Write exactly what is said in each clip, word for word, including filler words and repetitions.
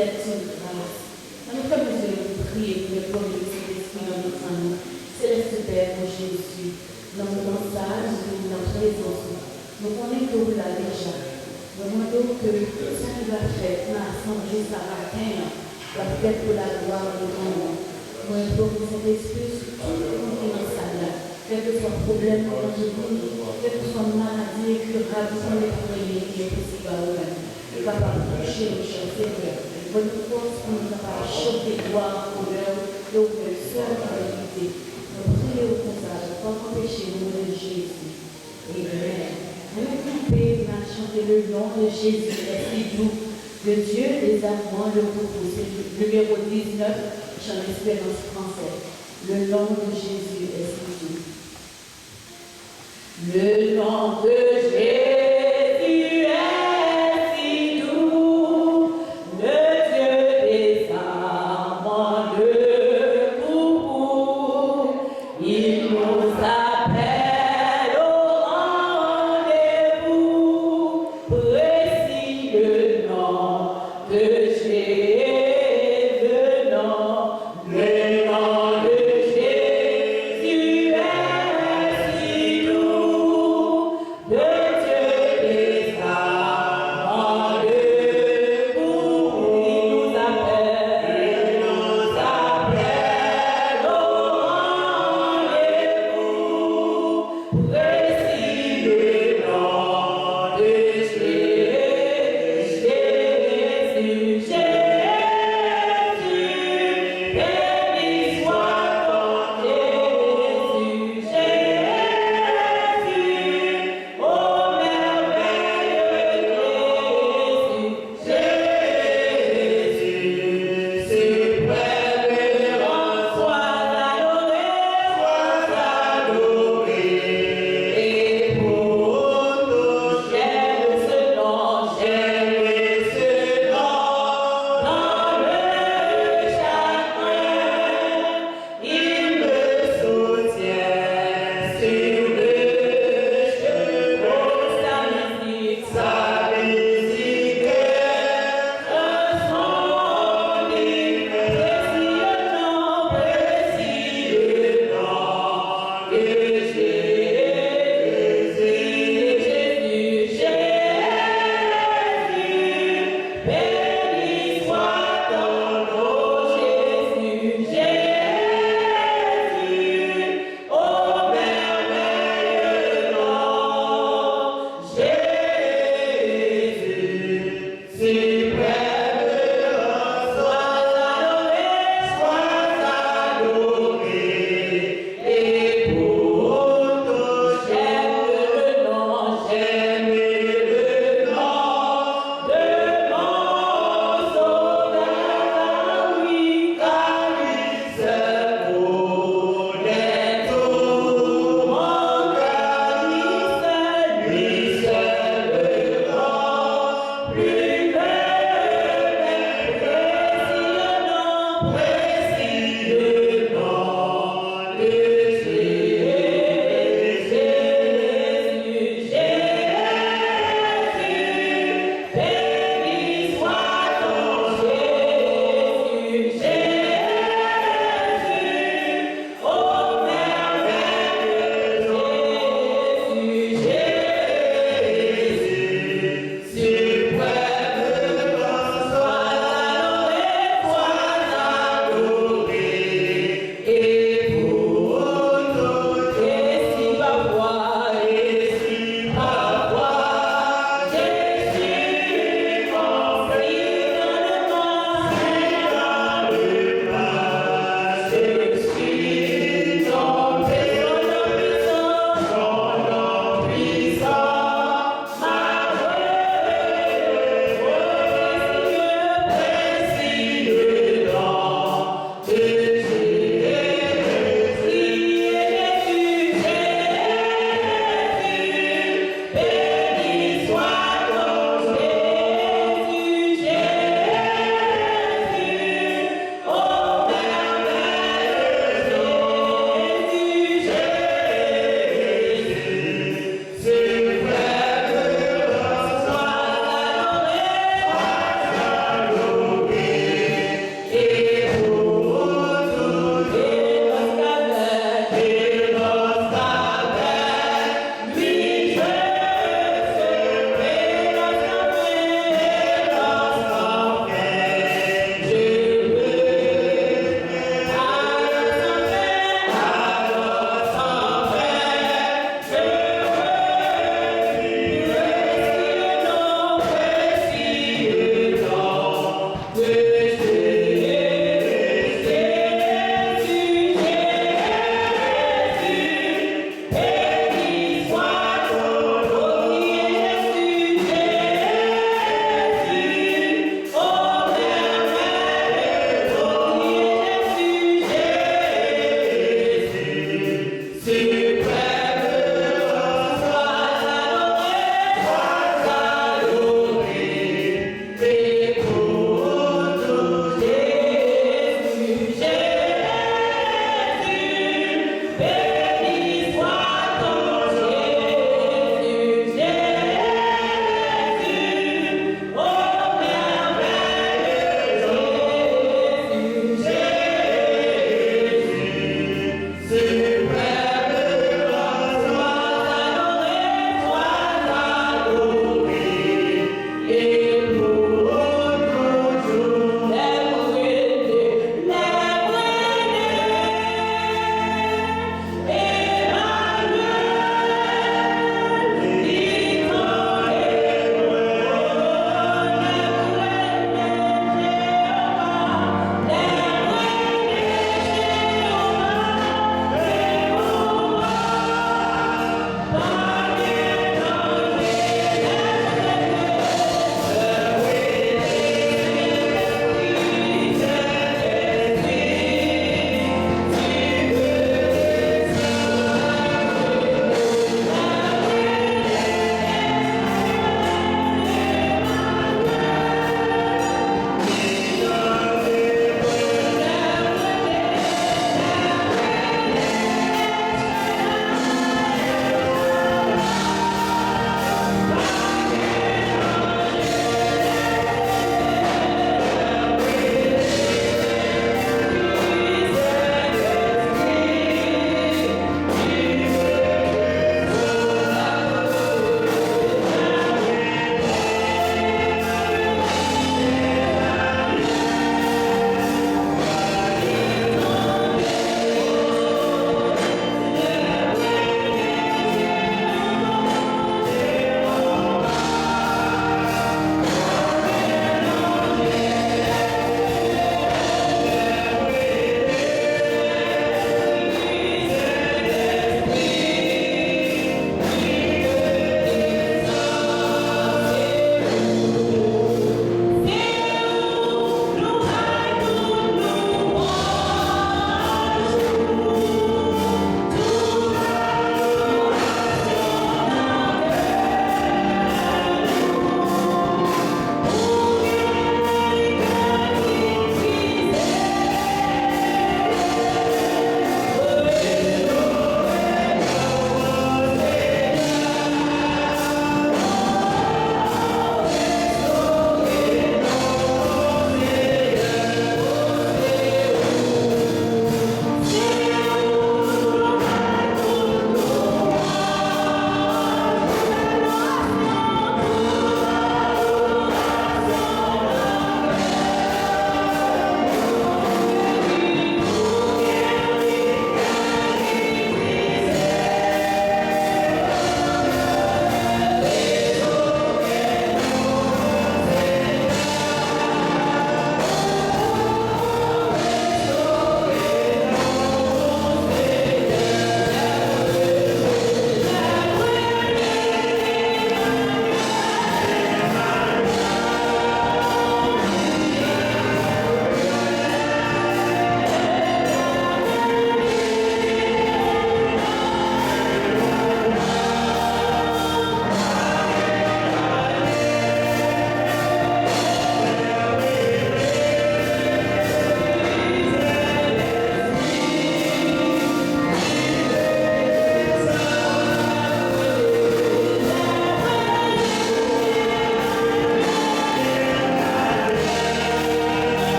Sèt sou gras. Ann nou fèmen zye nou priye pou le pwomye Sentespri nan mitan nou. Selès Pè, o Jezi, nan moman sa a, nou vini nan prezans ou. Nou konnen ke ou la deja. Mwen mande w ke tout sa ki va fèt nan asanble sa maten an, va fèt pou laglwa de non ou. Mwen enplore Sentespri sou tout moun ki nan sal la, kèlkeswa pwoblèm nou antre nou, kèlkeswa maladi enkirab nou konnen pa gen anyen ki enposib a ou menm. Ou kapab touche nou, chè Senyè. Ban nou fòs pou nou kapab chante glwa an onè w, e ou menm sèl ki merite. Nou priye w konsa, pa anpeche, o non de Jezi. Amen. Ann nou kanpe, n a chante Le nom de Jésus est si doux, de Dieu des armées le troupeau. Se nimewo diznèf, chan Esperans fransè. Le nom de Jésus est si doux. Le nom de Jésus est si doux, le Dieu des armées le troupeau. Il nous appelle au rendez-vous, précieux nom de Jésus, nom, le nom de Jésus est si doux, de Dieu les armées le troupeau, il nous appelle, il nous appelle au rendez-vous, précieux nom de Jésus, Jésus, Jésus, béni soit ton Jésus, Jésus, ô merveilleux Jésus. Jésus, suprême grand, sois adoré, sois adoré.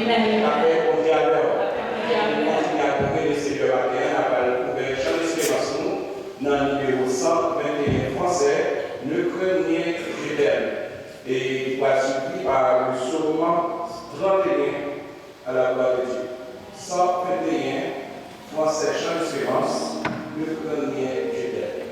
Lapè Bondye avè w. Nou kontinye adore Lesenyè maten an, n ap al ouvè chan esperans nou nan nimewo san venteyen fransè, Ne crains rien, je t'aime, e ki pral swivi pa le sòm tranteyen, à la gloire de Dieu. San venteyen, fransè, chan esperans, Ne crains rien, je t'aime.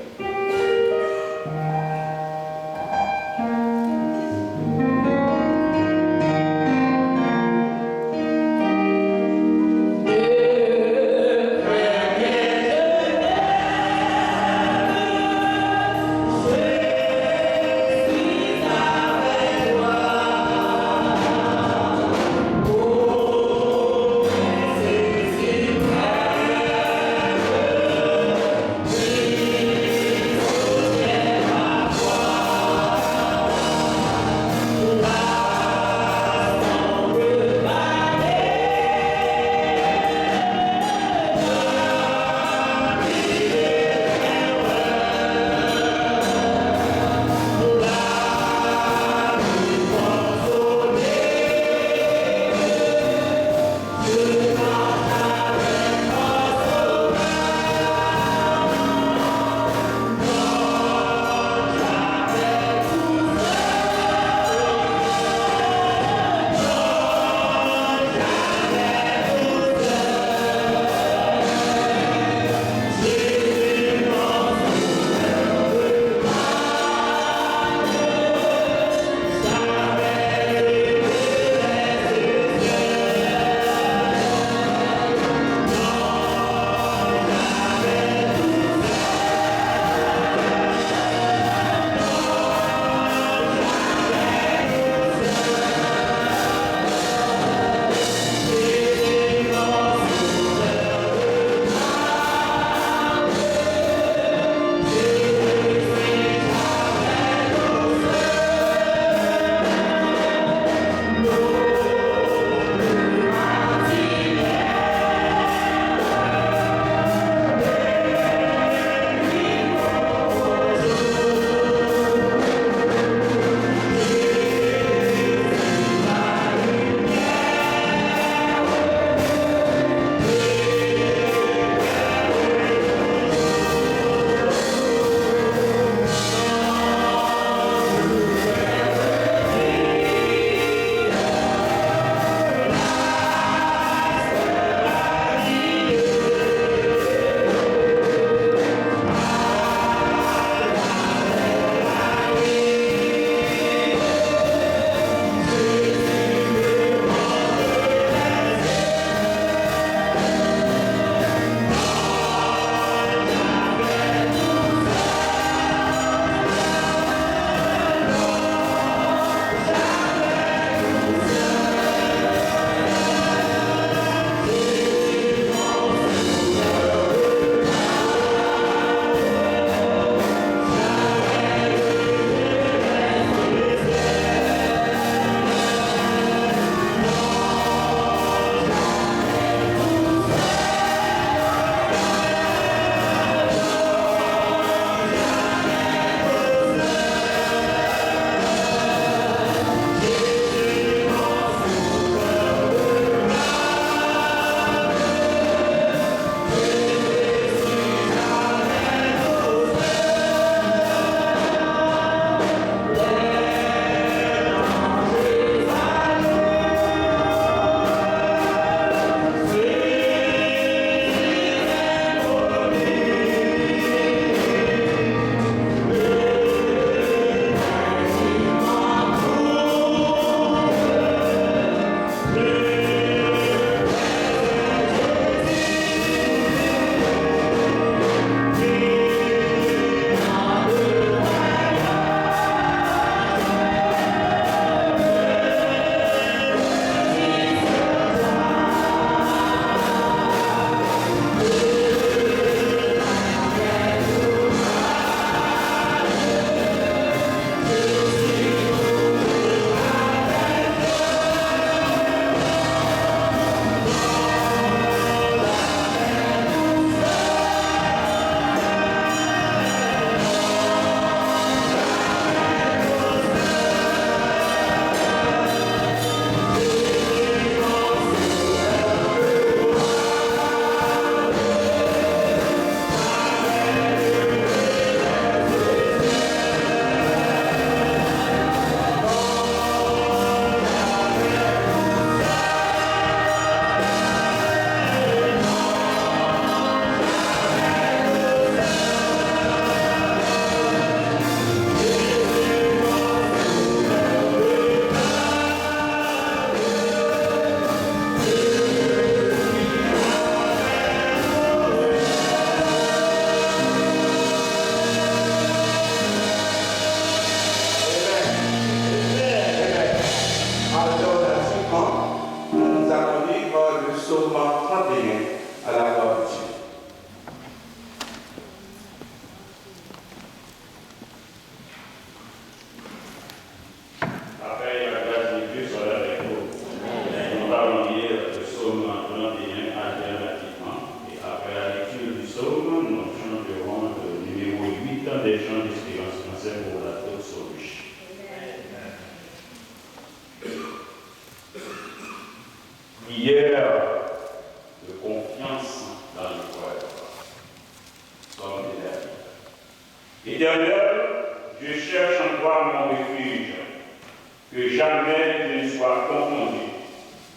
Que jamais je ne sois confondu.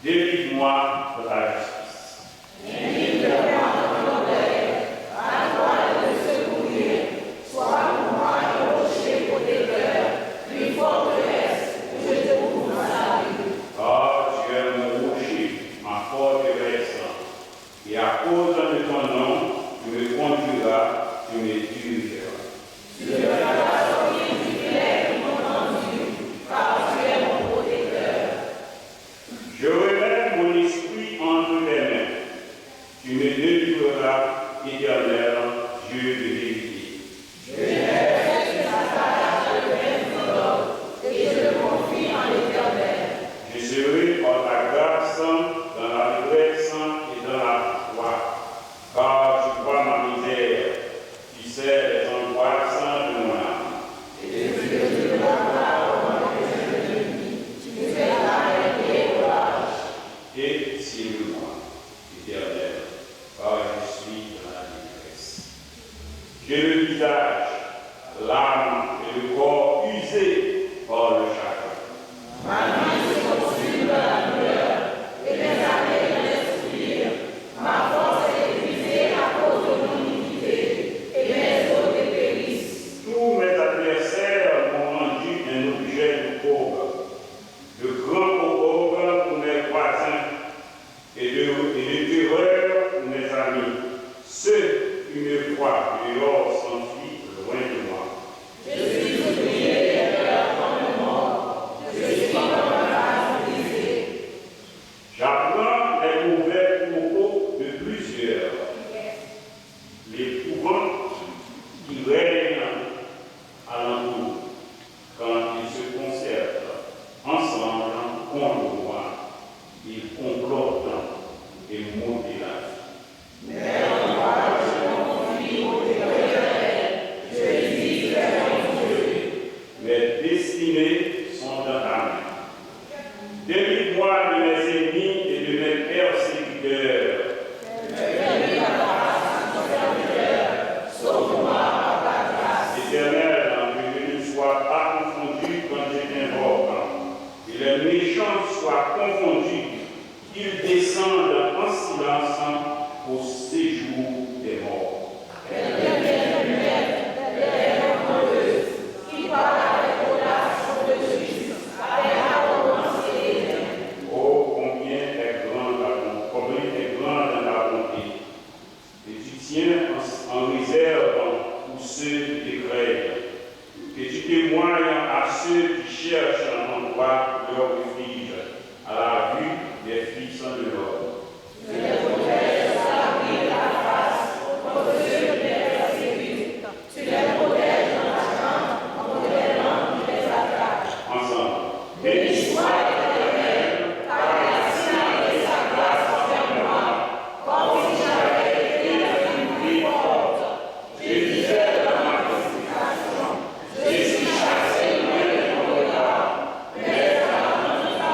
Délivre-moi dans ta justice. Car tu es mon rocher, ma forteresse, et à cause de ton nom, tu me conduiras, tu me dirigeras. Je remets mon esprit entre tes mains. Tu me délivreras, Éternel, Dieu de vérité. Je serai par ta grâce dans la détresse et dans la joie, car tu vois ma misère, tu sais les angoisses de mon âme. Aie pitié de moi, Éternel, car je suis dans la détresse. J'ai le visage, l'âme et le corps usés par le chagrin. Tous mes adversaires m'ont rendu un objet de courbe, de grand opprobre pour mes voisins et de, et de terreur pour mes amis. Ceux qui me voient dehors s'enfuient loin de moi. J'apprends les mauvais propos de plusieurs. L'épouvante qui règne alentour, quand ils se concertent ensemble contre moi, ils complotent et maudissent la vie. Mes destinées sont dans ta main. Délivre-moi de mes ennemis et de mes persécuteurs. Éternel, que je ne sois pas confondu quand je t'invoque, que les méchants soient confondus, qu'ils descendent en silence au séjour des morts. Oh, combien est grande ta bonté, combien est grande ta bonté, que tu tiens en, en réserve pour ceux qui te craignent, que tu témoignes à ceux qui cherchent en toi leur refuge, à la vue des fils de l'homme. Ensemble. Béni soit l'Éternel, car il a signalé sa grâce envers moi, comme si j'avais été dans une ville forte. Je disais dans ma désolation, je suis chassé loin de ton regard, mais en entendant ta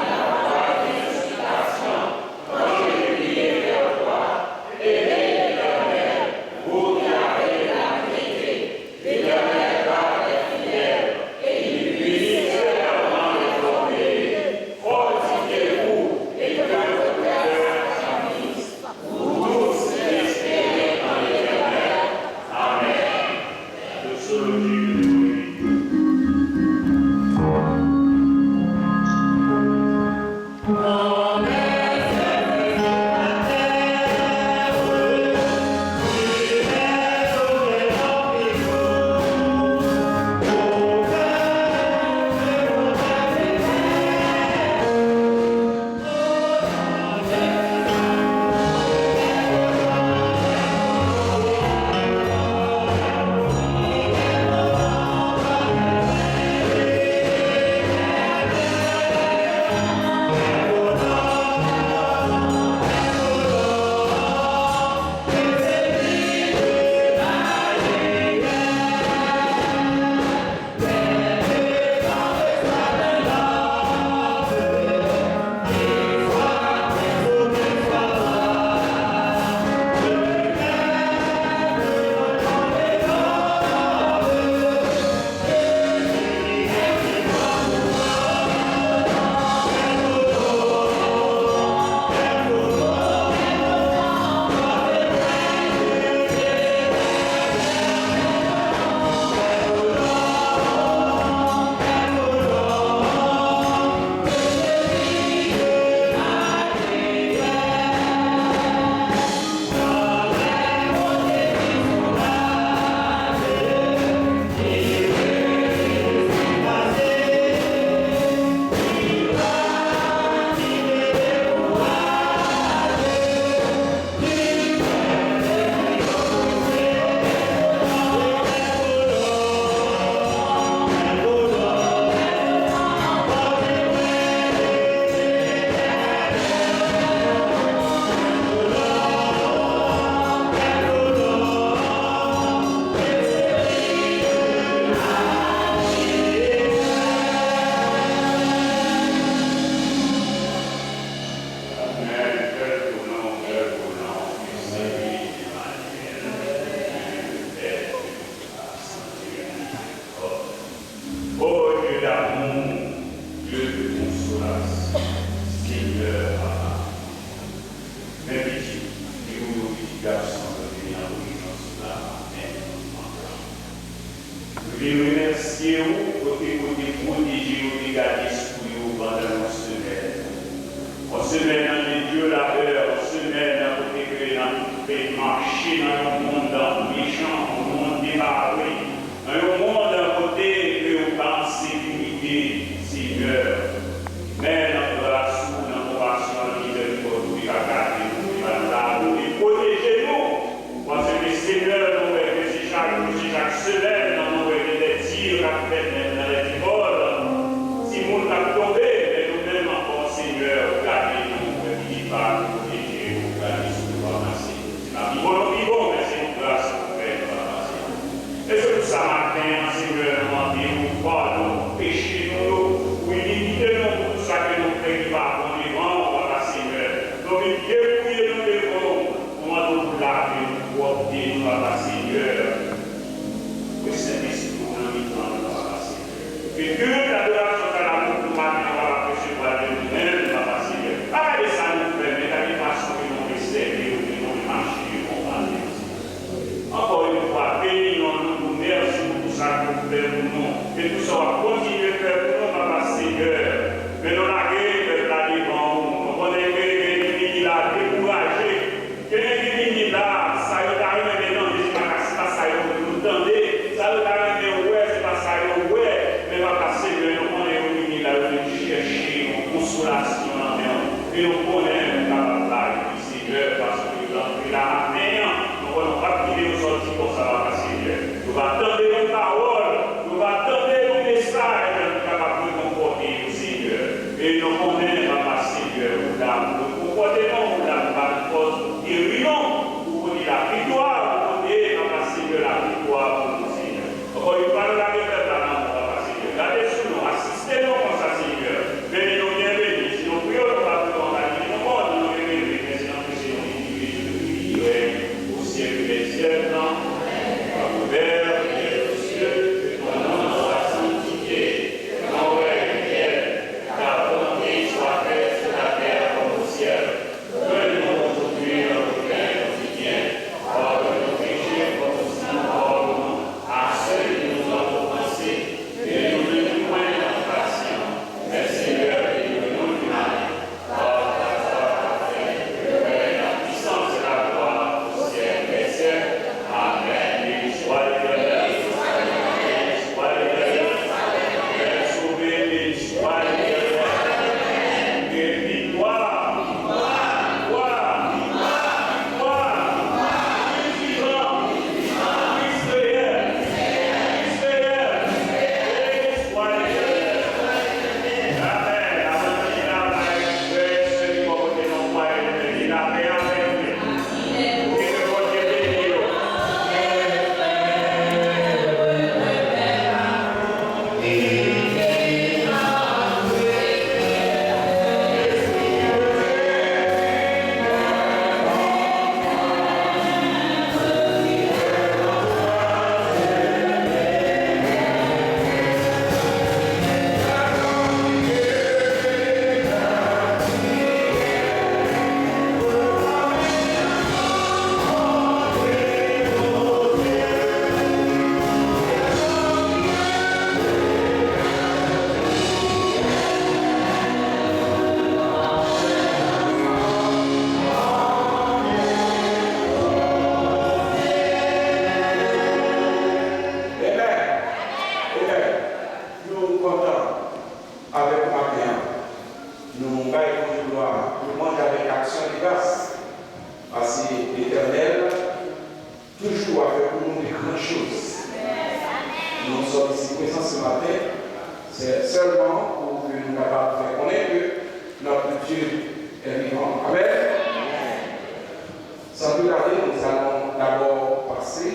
Senyè, men nan gras ou, nan konpasyon, nan mizèrikòd ou, te ka gade nou, te ba nou lavil, te pwoteje nou. Paske, Senyè, nou wè ke se chak jou, se chak semèn, nou wè gen de tir k ap fèt menm nan lèzekòl, timoun k ap tonbe, men nou menm ankò, Senyè, ou gade nou, ou fè pitit pa nou pwoteje, ou gade sou nou, Papa Senyè. Se pa pi bon nou pi bon, men se yon gras ou fè nou, Papa Senyè. E se pou sa maten an, Senyè, nou mande w padon pou peche nou yo, pou inivite nou, pou tout sa ke nou fè ki pa bon devan w, Papa Senyè. Nou vin depouye nou devan w, nou mande w pou lave nou, pwòpte nou, Papa Senyè. Voye Sentespri w nan mitan nou, Papa Senyè. Ke kilt adorasyon sa la pou nou maten an kapab resevwa de nou menm, Papa Senyè. Pa gade sa nou fè, men gade fason ke nou vle sèvi w, ke nou vle mache devan w maten an, Senyè. Ankò yon fwa, beni non nou, nou mèsi pou tout sa ke w fè pou nou, e tout sa w ap kontinye fè pou nou, Papa Senyè. Men nou lage pèp la devan w. Nou konnen ke gen ki vini la dekouraje. Gen ki vini la, sa yo ta renmen tande, se pa, se pa sa yo vle tande. Sa yo ta renmen wè, se pa sa yo wè. Men Papa Senyè, nou konnen yo vini la, yo vin chèche yon konsolasyon nan men w. E nou konnen nou kapab ba yo. Senyè, paske yo t antre la maten an, nou konnen w p ap kite yo sòti konsa, Papa Senyè. Yo va tande yon pawòl, yo va tande yon mesaj ki kapab rekonfòte yo, Senyè. E nou konnen, Papa Senyè, ou la pou rekonfòte nou, ou la pou ba nou fòs, pou geri nou, pou pote laviktwa, pou pote, Papa Senyè, laviktwa pou nou, Senyè. Ankò yon fwa, nou lage pèp la nan men w, Papa Senyè. Gade sou nou, asiste nou konsa, Senyè. Beni nou, byen beni. Si nou priye w, nou pa priye w, nou pa di nou bon, nou gen beni, men si nou peche, nou gen beni, nou gen beni, règne au siècle des siècles. Papa, Père qui es aux cieux, que ton nom soit sanctifié, que ton règne vienne, que ta volonté soit faite sur la terre comme au ciel. Donne-nous aujourd'hui notre pain quotidien. Pardonne nos péchés, comme aussi nous pardonnons à ceux qui nous ont offensés. Et ne nous mets point en tentation, mais Seigneur, délivre-nous du mal. Car ta gloire, ta force, le règne, la puissance et la gloire au siècle des siècles. Amen. Béni soit l'Éternel. Béni soit l'Éternel. Père Sauveur, béni soit l'Éternel. Viktwa! Viktwa! Viktwa! Viktwa! Kris vivan! Kris reyèl! Kris reyèl! Kris reyèl! Amen! Amen! Amen. Amen. Nou kontan avèk maten an. Nou bay Bondye glwa. Nou mande avèk aksyon de gras. Paske Letènèl toujou ap fè pou nou de gran choz. Nou sòti si prezan se maten, se sèlman pou ke nou kapab fè konnen ke notre Dieu est vivant. Amen. Sans plus tarder, nous allons d'abord passer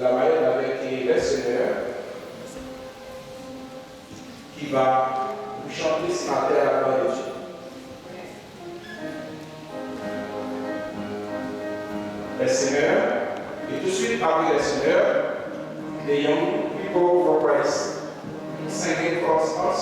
la mayèt avèk Lè Senyè ki va nou chante si maten a la glwa de Dye. Lè Senyè, e touswit apre Lè Senyè, the young people for Christ singing for us.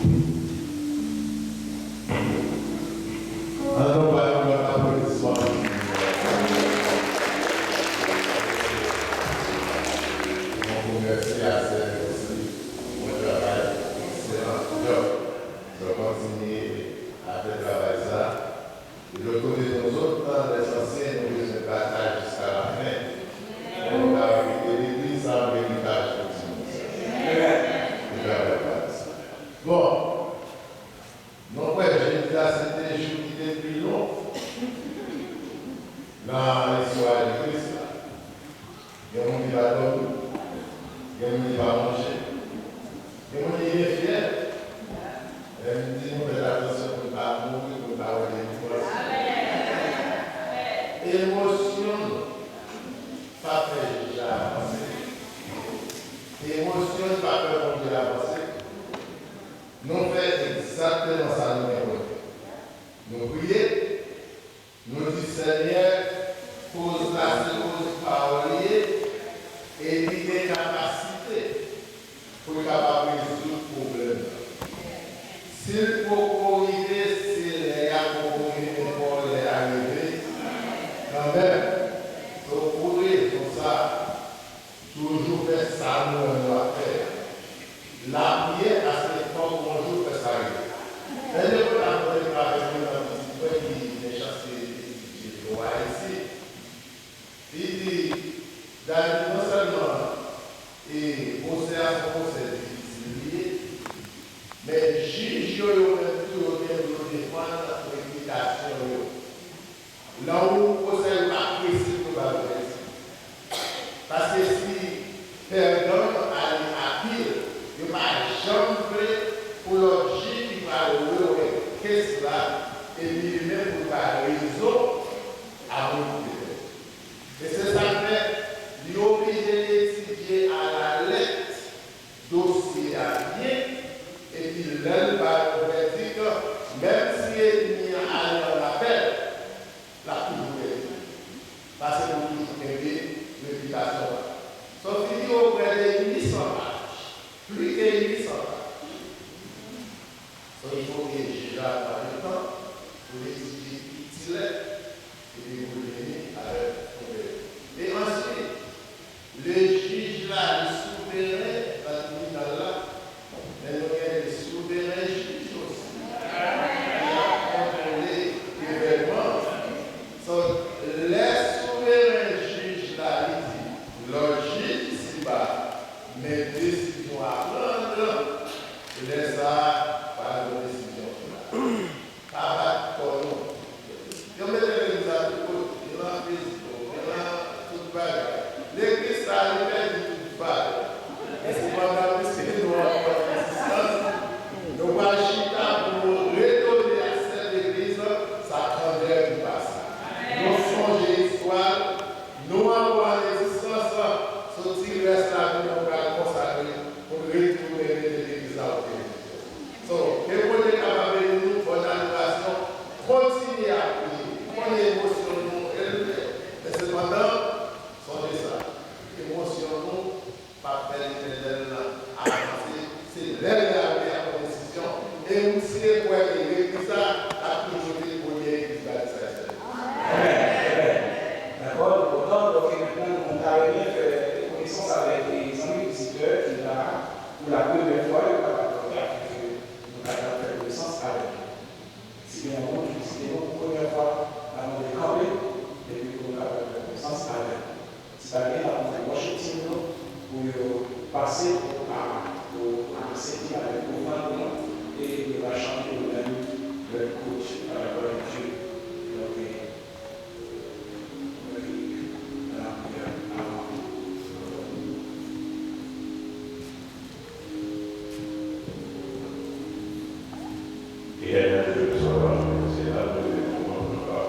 An nou bay yon lòt aplodisman. Mwen pou mèsi a sè yo osi. Bon travay, ekselan job. Nou kontinye a fè travay sa. E lòt kote nou sot nan lèzansyen, nou bezwen batay jiska lafen. Pou nou ka kite legliz sa yon eritaj pou timoun sa. Pou travay pa sa. Bon, nou kwè jedi a se te jou ki te pi long nan istwa legliz la. Gen moun ki pa dòmi, gen moun ki pa manje, gen moun ki byen fyè. Lè m di nou fè atansyon pou n pa mouri, pou n pa wè delivrans. Emosyon nou pa fè jij la avanse. Emosyon nou pa fè Bondye avanse. Nou fè egzakteman sa nou gen pou n fè. Nou priye, nou di, Senyè, koz la se koz pa w li ye, e li gen kapasite pou l kapab rezoud pwoblèm nan. Si l poko rive, se lè a poko rive, men fò lè a rive kanmenm. Se pou rezon sa, toujou fè sa nou wè nou ap fè a. Lapriyè, paske fòk yon jou fè sa rive. Dènye kote m ap pale avèk youn nan pitit mwen ki gen chans etidye dwa isit. Li di, Dani, non sèlman e pwosè a se yon pwosè difisil li ye, men jij yo, yo menm tou, yo gen dwa defann repitasyon yo. Lè w pwosè yo pa prese pou yo ba l vèdik. Paske si pèdan yo ale apil, yo pa janm vle pou lòt jij ki pral rewè kes la, epi li menm pou l ba rezon a moun ki te fè l. E se sa k fè li oblije etidye alalèt dosye a byen, epi lè l ba yon vèdik, menm si ènmi an ale an apèl, l ap toujou pèdi. Paske nou toujou kenbe repitasyon an. Se yon figi yo prè de uit san paj, plis ke uit san paj. So, il faut que jij la pran le tan pou l etidye itilè, epi pou l vini avèk yon vèdik. E answit, le jij la, li souveren nan tribinal la, men nou gen de souveren jij osi. Li ap kontwole evènman an. So, lè souveren jij la, li di, lòt jij isiba, men desizyon a pran, lè sa a, pa gen desizyon final. Pa bat kò nou. Yo mete legliz la tout kote. Yo nan Facebook, yo nan tout bagay. Legliz sa a, li pèdi tout valè. Men sepandan, piske nou ankò nan rezistans, nou pral chita pou nou redone a sèl legliz sa grandè ki pase. Nou sonje istwa l, nou ankò an rezistans, soti rès lavi nou pral konsakre pou n retounen mete legliz la o devant. So, ke Bondye kapab beni nou, bòn adorasyon, kontinye ap priye. M konnen emosyon nou elve, men sepandan, sonje sa, emosyon nou p ap fè Letènèl avanse. Se lè lè a pou y ap pran desizyon. E m siye kwè ke legliz sa ap toujou te premye legliz Baptis Ayisyen. Amèn. Amèn. Dakò, nou kontan. Donk, e mentnan, nou ta renmen fè konesans avèk zanmi vizitè ki la pou la premyè fwa, yo kapab fè afè ke nou kapab fè konesans avèk yo. Si gen yon moun ki vizite nou pou premyè fwa, n ap mande kanpe, epi pou nou kapab fè konesans avèk yo. Si pa gen, n ap mande worship team nou pou yo pase pou a, pou anonse ki avèk ofrann pou nou, e yo va chante yo menm le kout, euh, Gloire à Dieu. Donk, euh, mwen vini nan lapriyè avan. Etènèl Dye, nou salye w, nou remèsye w, nou leve nou, nou kapab.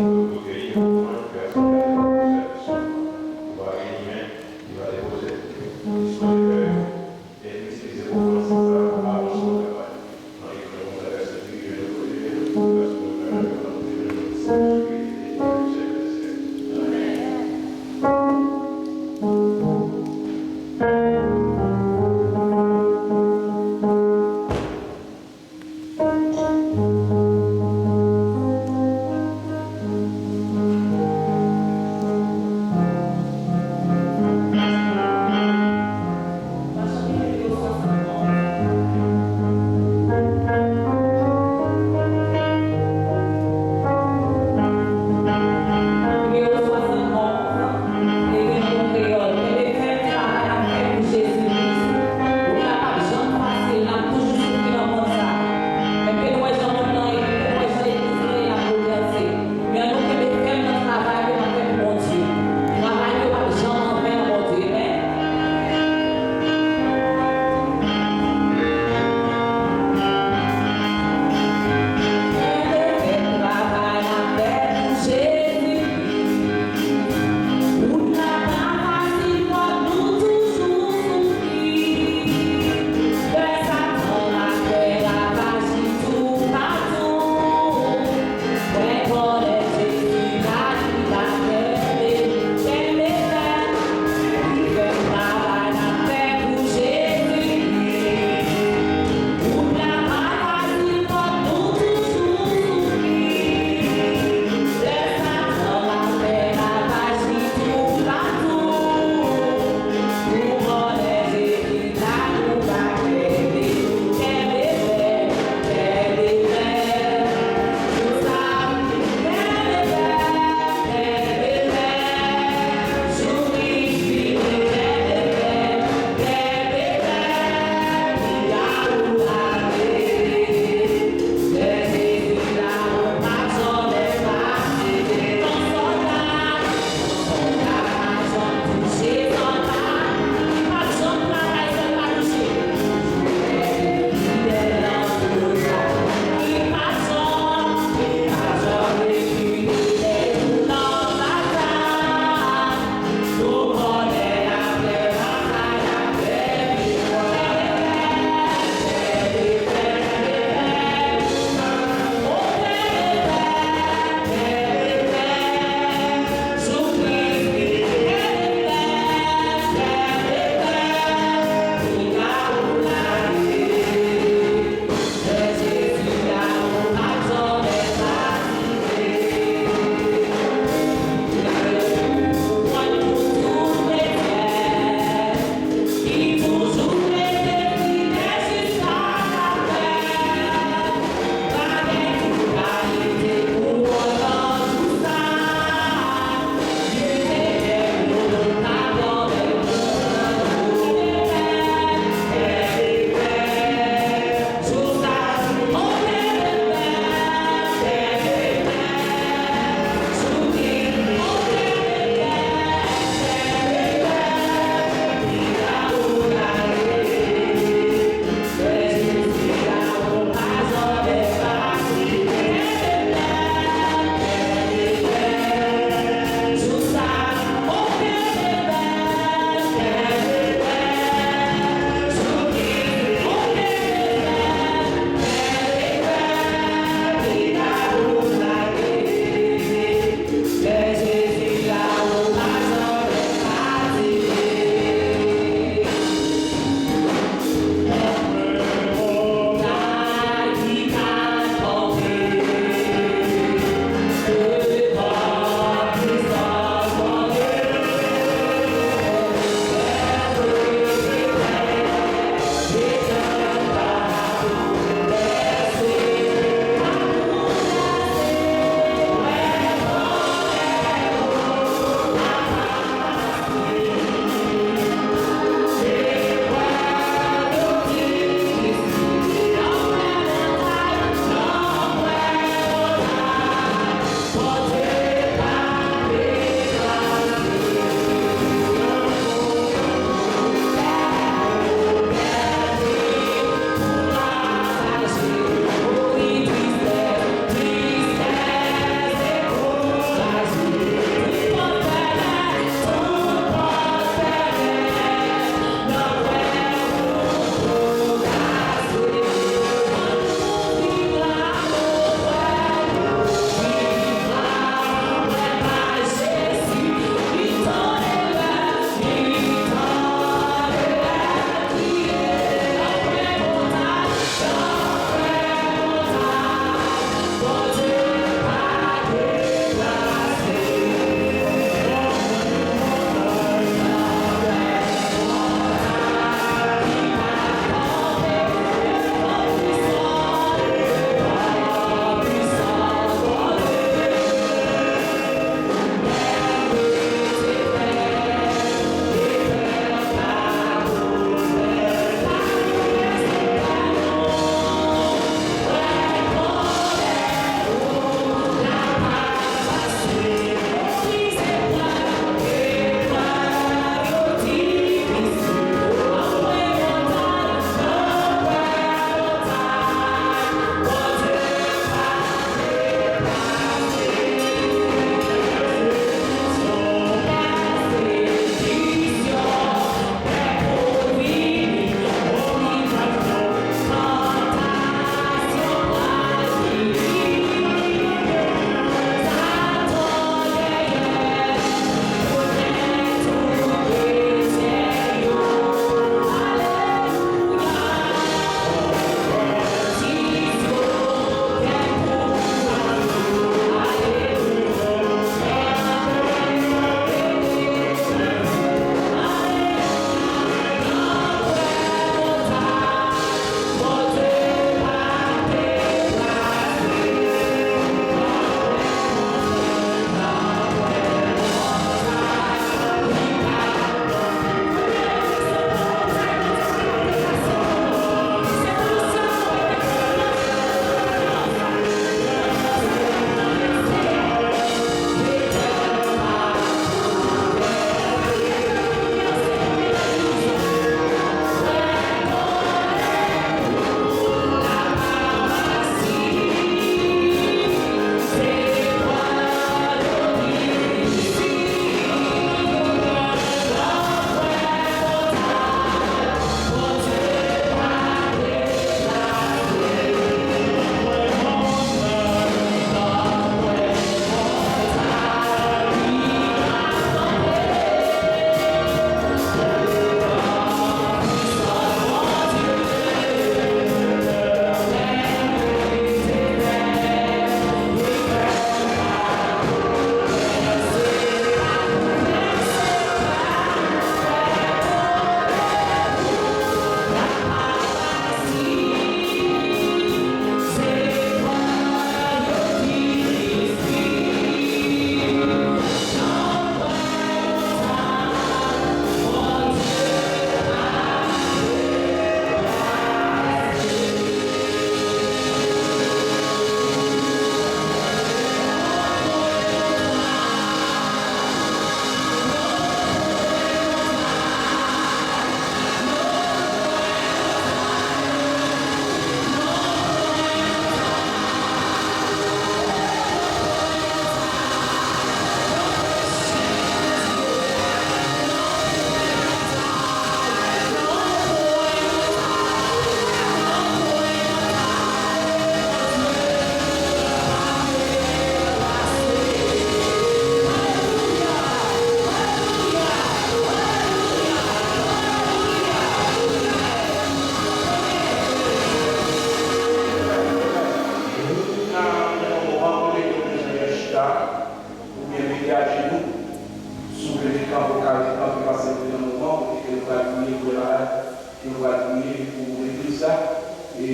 Ou te gen yon pèsonèl pou sèvis ou. Ou pa gen imen ki va depoze. Dispoze fè yo. Itilize ofrann sa a pou avanse nan travay.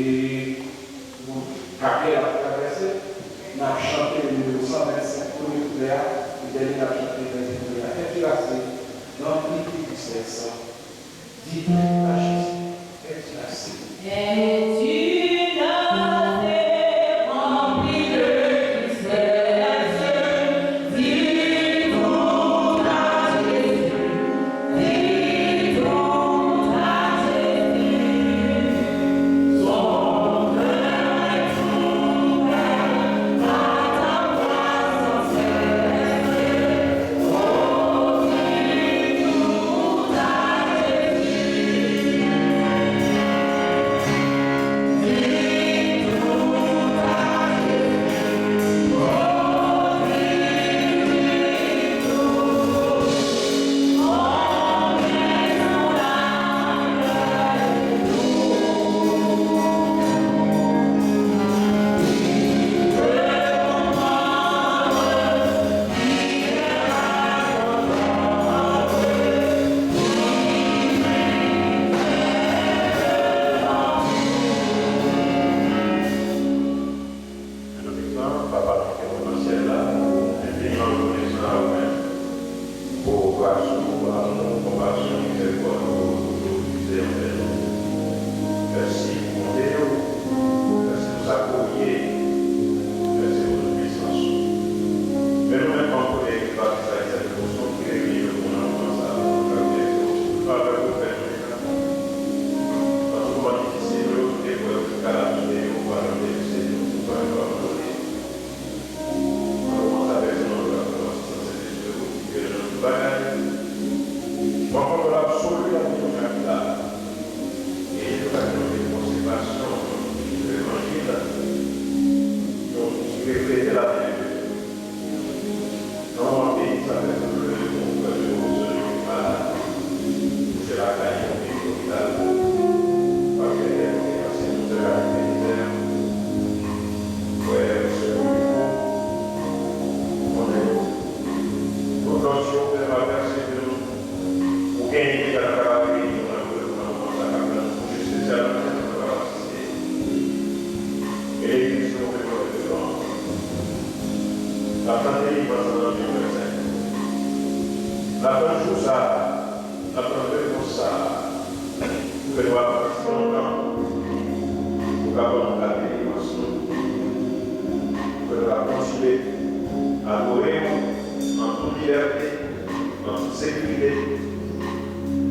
E, bon, karyè l ap travèse, n ap chante nimewo san vennsenk, premye koupè a, e dènye n ap chante dènye koupè a. Kè ki rase, nan pli ki tristès, di tout a Jezi, kè ki rase. Et tu l'as fait rempli de tristesse, dis tout à Jésus. Papa nou ki nan syèl la, nou vin rekonesan avè w pou gras ou, amou, konpasyon, mizèrikòd ou toujou itilize anvè nou. Mèsi pou bonte w, mèsi pou sa ke w ye, mèsi pou tout pisans ou. Men nou menm kòm premye legliz batiste ayisyen de Boston ki reyini yo pou nan moman sa a, nou ka remèsye w pou tout favè ke w fè nou deja. Nan tout moman difisil yo, tout eprèv ki ka lapiye yo, ou pa janm depise nou, ou pa janm abandone nou. Nan moman sa, pèsonèlman, nou ka pran asistans Sentespri ou ki goumen nan tout bagay. Pran kontwòl absoli lavi nou chak la. E nou ka gen yon konsekrasyon, yon levanjil, yon reflete lavi de Jezi. Nan moman peyi sa, pèsonèlman, nou ka pran asistans Sentespri ou ki malad. Kouche lakay yo, oubyen lopital. Pa gen lè nou gen anyen, nou fè kalite mizè. Frè, sè, konnen tout lòt yo fè pa pèsevere nou. Ou genyen deja nan kalite nou nan gouvènman nan moman sa k ap pran nou, espesyalman nan moman sa k ap asiste. E legliz nou fè pwomès devan w. N ap tann delivrans an de mil vennsenk. N ap tann jou sa a. N ap tann repons sa a. Pou ke nou ap rete lontan. Pou ka ban nou gade delivrans nou. Pou ke nou ka kontinye adore w an tout libète, an tout sekirite.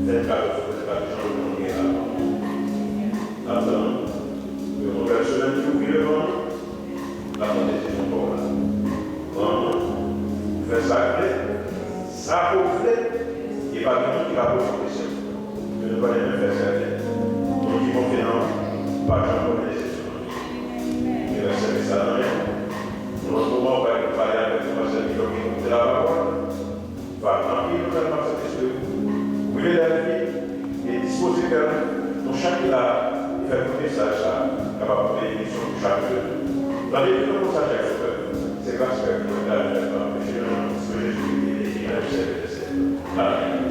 Vennkat èdtan, vennkat jan nou gen la. N ap tann yon nouvèl semèn ki ouvri devan nou. N ap tann desizyon pa w la. Pran nou, fè sa k vle, sa ke w vle, e pa gen moun ki ka poze w kesyon. Men nou pa renmen fè sèten, moun ki konfye nan w pa janm konnen desizyon nou. Men rèsève sa nan men w. Yon lòt moman, w pral pale avèk nou, pastè Milò ki koute lapawòl. Va anpil nou fè pase espri ou. Brile lèv li e dispoze kè nou. Nou chak ki la, e fè koute mesaj sa a kapab yon benediksyon pou chak de nou. Nan depi nou konsa chak sou pèp, se gras pèp nou, e gras pèp nou, peche nou, nan Jezi Kris, e ki nan Jezi Kris. Amèn.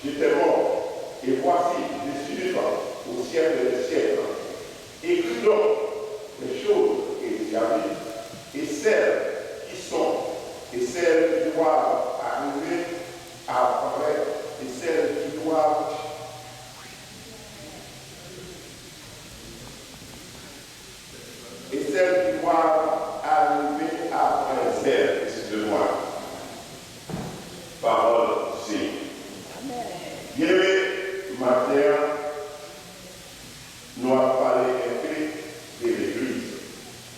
J'étais mort, et voici, je suis vivant au siècle des siècles. Écris donc les choses que tu as vues, et celles qui sont, et celles qui doivent arriver après, et celles qui doivent et celles qui doivent arriver après elles. Excusez-moi. Parole du Seigneur. Byeneme, maten an, nou ap pale enpe de legliz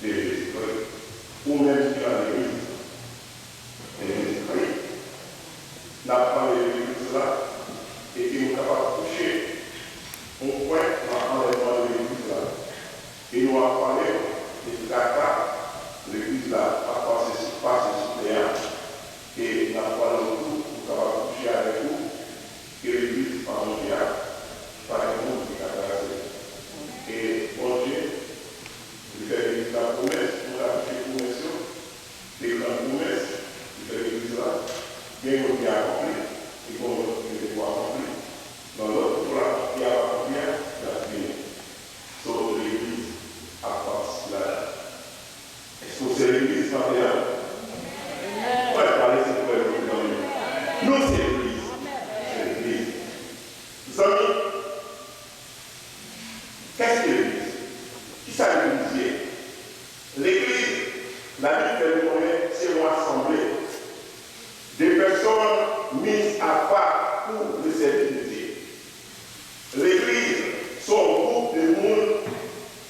de Jezikri, ou menm ki nan legliz de Jezikri. N ap pale de legliz la, epi nou kapab touche yon pwen nan anlèvman de legliz la. E nou ap pale de traka legliz la ap pase sou, pase sou tè a. E n ap pale tou, nou kapab touche avèk ou, ke legliz pa Bondye a, pa gen moun ki ka trase l. E Bondye, li fè legliz la pwomès, nou ka touche pwomès yo, de gran pwomès, li fè legliz la, gen youn ki akonpli, e gen lòt ki rete pou akonpli. Nan lòt pou la, ki ap akonpli a, l ap vini. So, legliz ap patisipe ladan. Èske w se legliz maten an? Mwen pale se frè yo ki nan men. Nou se legliz. Se legliz. Zanmi, qu'est-ce que l'église? Kisa legliz ye? Legliz, Labib fè nou konnen se yon asanble de pèsòn miz apa pou le sèvis de Dye. Legliz se yon gwoup de moun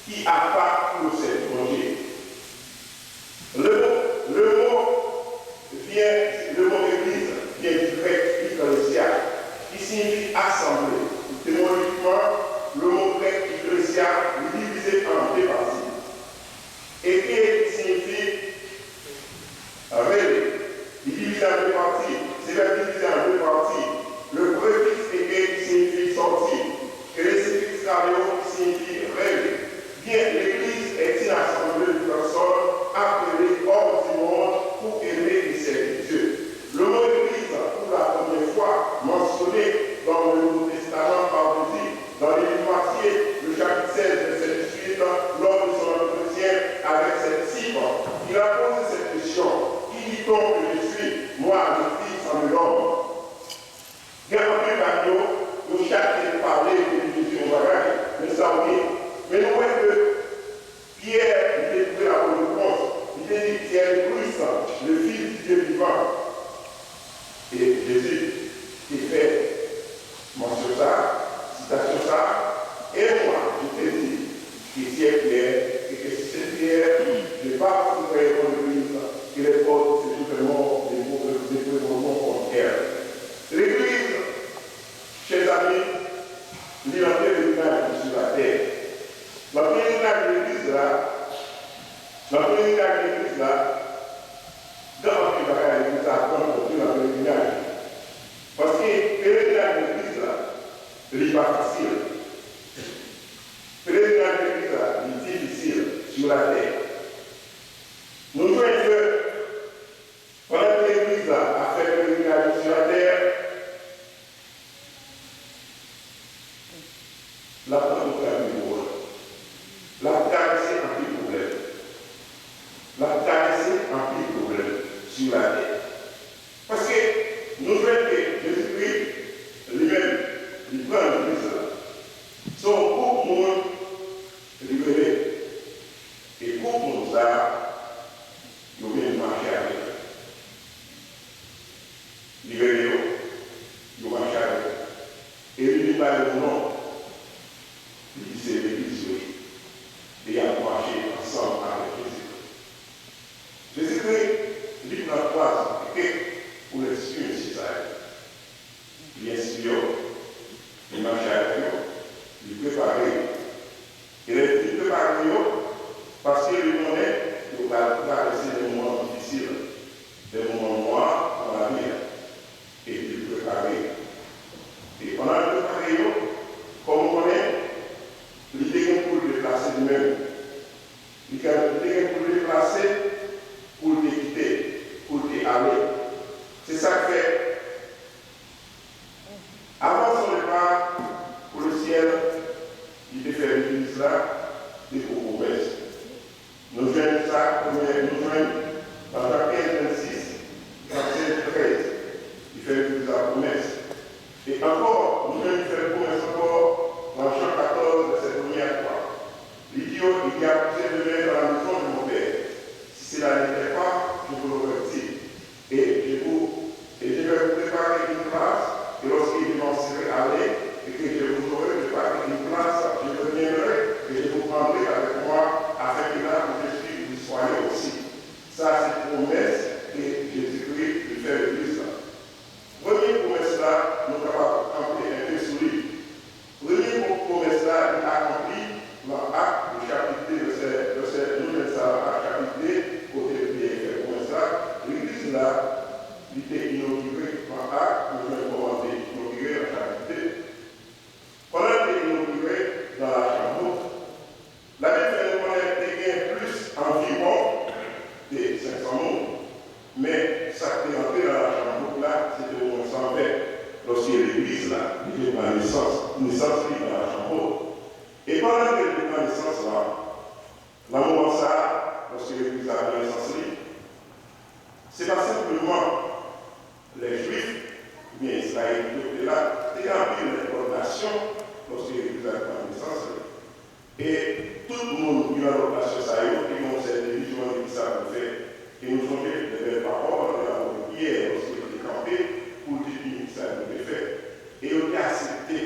ki apa pou yo sèvi Bondye. Le mot, le mot vient, le mot église vient du grec ekklesia, qui signifie assemblée. Étymologiquement, le mot grec ekklesia est divisé en deux parties. Eke, ki siyifi rele, li divize an de pati. Se vèb divize an de pati. Le prefiks eke, ki siyifi sòti, e le sifiks kaleo, ki siyifi rele. Byen, legliz est une assemblée de personnes appelées hors du monde pour aimer et servir Dieu. Le mot église, pour la première fois mentionné dans le Nouveau Testament par Jésus, dans le livre de Matthieu, le chapitre seize, verset dix-huit, lors de son entretien avec ses disciples, il a posé cette question, qui dit-on que je suis, moi, le Fils de l'homme? Gen anpil pami yo, yo chak te pale de Jezi yon bagay, men sa w ye. Men nou wè ke Pyè, li te twouve la bonne réponse. Li te di, Tu es le Christ, le Fils du Dieu vivant. E Jezi te fè mansyon sa a, sitasyon sa a, Et moi, je te dis que tu es Pierre, et que sur cette pierre, je bâtirai mon église, et les portes de l'enfer ne prévaudront contre elle. Legliz, chè zanmi, li nan pelerinaj li sou latè. Nan pelerinaj legliz la, nan pelerinaj legliz la, gen anpil bagay legliz la aprann nou nan pelerinaj. Paske pelerinaj legliz la, li pa fasil. Pelerinaj legliz la, li difisil sou latè. Nou jwenn ke pandan ke legliz la ap fè pelerinaj li sou latè, l ap rankontre anpil pwoblèm. L ap travèse anpil pwoblèm. L ap travèse anpil pwoblèm sou latè. Paske nou jwenn ke Jezikri, li menm, li pran legliz la. Se yon gwoup moun li rele. E gwoup moun sa a, yo vin mache avèk li. Li rele yo, yo mache avèk li. E li vin ba yo yon non. Li di se legliz yo ye. E y ap mache ansanm avèk Jezikri. Jezikri, li pran twa zanmi kle pou l enstwi mesye sa yo. Li enstwi yo, li mache avèk yo, li prepare yo. E lè li fin prepare yo, paske li konnen yo pral travèse de moman difisil, de moman nwa nan lavi a. Epi l prepare yo. E pandan l prepare yo, kòm ou konnen, li te gen pou l deplase li menm. Li te gen pou l deplase, pou l te kite, pou l te ale. Se sa k fè, la, de gwo pwomès. Nou jwenn sa, premye, nou jwenn nan Jan kenz vennsis, Jan sèz trèz, li fè legliz la pwomès. E ankò, nou jwenn li fè pwomès ankò nan Jan katòz, vèsè premye a twa. Li di yo, il y a plusieurs demeures dans la maison de mon Père. Si cela n'était pas, je vous l'aurais dit. Et je vous, et je vais vous préparer une place, et lorsque je m'en serai allé, et que je vous aurai préparé une place, je reviendrai, et je vous prendrai avec moi, afin que là où je suis, vous y soyez aussi. Sa se pwomès ke Jezikri li fè legliz la. Premye pwomès la, nou kapab kanpe enpe sou li. Premye pwomès la, li akonpli nan Ak, chapit de, vèsè, vèsè, nou jwenn sa nan Ak, chapit de, kote Pyè fè pwomès la. Legliz la, li te inogire nan Ak, nou jwenn kòman l te inogire nan chapit de. Pandan l te inogire nan lachanm wot, Labib fè nou konnen te gen plis anviwon de senk san moun, men sa k te rantre nan lachanm wot la, se te omwen san ven, lòske legliz la, li te pran nesans, nesans li nan lachanm wot. E pandan ke li te pran nesans lan, nan moman sa a, lòske legliz la pran nesans li, se pa senpleman lè Jwif, oubyen Izrayelit yo te la, te gen anpil lòt nasyon, lòske legliz la te pran nesans li. E tout moun ki nan lòt nasyon sa yo te gen yon sèl devizyon de kisa pou l fè. E nou sonje de bèl pawòl de lapot Pyè lòske l te kanpe pou l te di nou kisa pou l te fè. E yo te aksepte,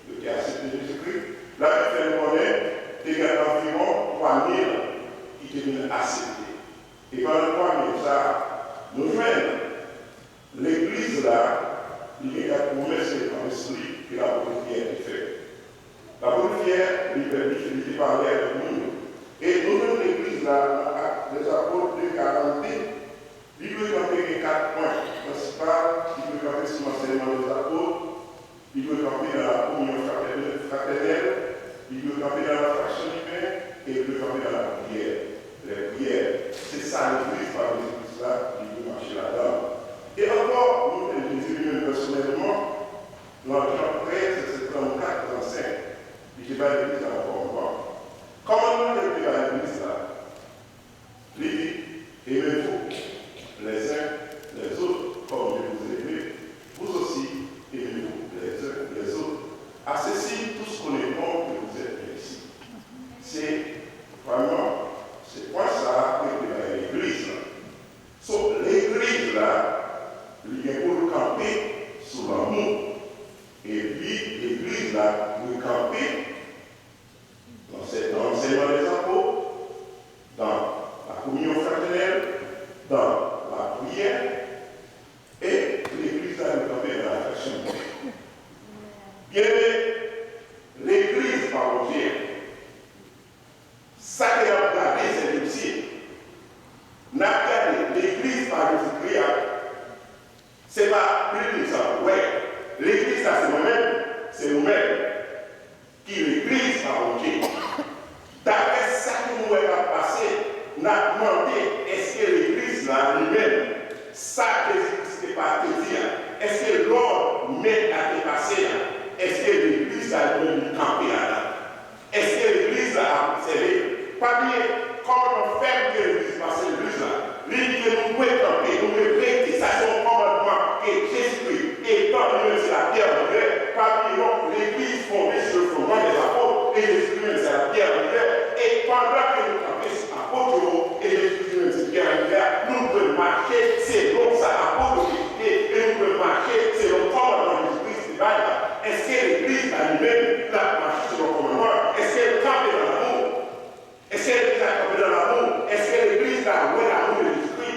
yo te aksepte Jezikri. Labib fè nou konnen te gen anviwon twa mil ki te vin aksepte. E pandan twa mil sa a, nou jwenn legliz la, li gen kat pwomès ke l pran sou li, ke lapot Pyè te fè. Lapot Pyè, li fè, li, li te pale avèk moun yo. E nou jwenn legliz la, nan Actes des Apôtres de karannde, li dwe kanpe gen kat pwen prensipal, li dwe kanpe sou ansèyman dèzapot, li dwe kanpe nan lakominyon fratènèl, fratènèl, li dwe kanpe nan lafraksyon di pen, e li dwe kanpe nan lapriyè, lèpriyè. Se sa legliz pa Jezi Kris la, li dwe mache ladan l. E ankò, nou jwenn Jezi li menm pèsonèlman, nan Jan trèz, vèsè trannkat, trannsenk, li te bay legliz la yon kòmandman. Kòmandman ke li te bay legliz la, li di, aimez-vous les uns les autres, comme je vous ai aimés, vous aussi aimez-vous les uns les autres. À ceci, tous connaîtront que vous êtes mes disciples. Se vrèman, se pwen sa a ke li te bay legliz la. So, legliz la, li gen pou l kanpe sou lanmou. Epi, legliz la dwe kanpe nan ansèyman dèzapot, dans la communion fraternelle, dans la prière, e legliz la dwe kanpe nan lafraksyon. Byeneme, legliz pa Bondye a, sa ke n ap gade, sè Jezi, n ap gade legliz pa Jezikri a, se pa bilding sa w wè. Legliz la se mwen menm, se nou menm ki legliz pa Bondye. Daprè sa ke nou wè k ap pase, n ap mande, èske legliz la li menm, sa Jezi Kris te pa te di a, èske lòd mèt la te pase a, èske legliz la li menm li kanpe ladan? Èske legliz la ap obsève? Pa bliye, kòmandman fèm ke legliz pase legliz la. Li di ke nou dwe kanpe, nou dwe rete. Sa se yon kòmandman ke Jezikri, etan li menm se la pierre angulaire, pa bliye non, legliz fonde sou le fondman dèzapot, e Jezikri menm se la pierre angulaire. E pandan ke nou kanpe sou apot yo, e Jezikri menm se pierre angulaire, nou dwe mache selon sa apot yo te kite, e nou dwe mache selon kòmandman Jezikri te bay la. Èske legliz la li menm, l ap mache selon kòmandman? Èske l kanpe nan lanmou? Èske legliz la kanpe nan lanmou? Èske legliz la wè lanmou de Jezikri?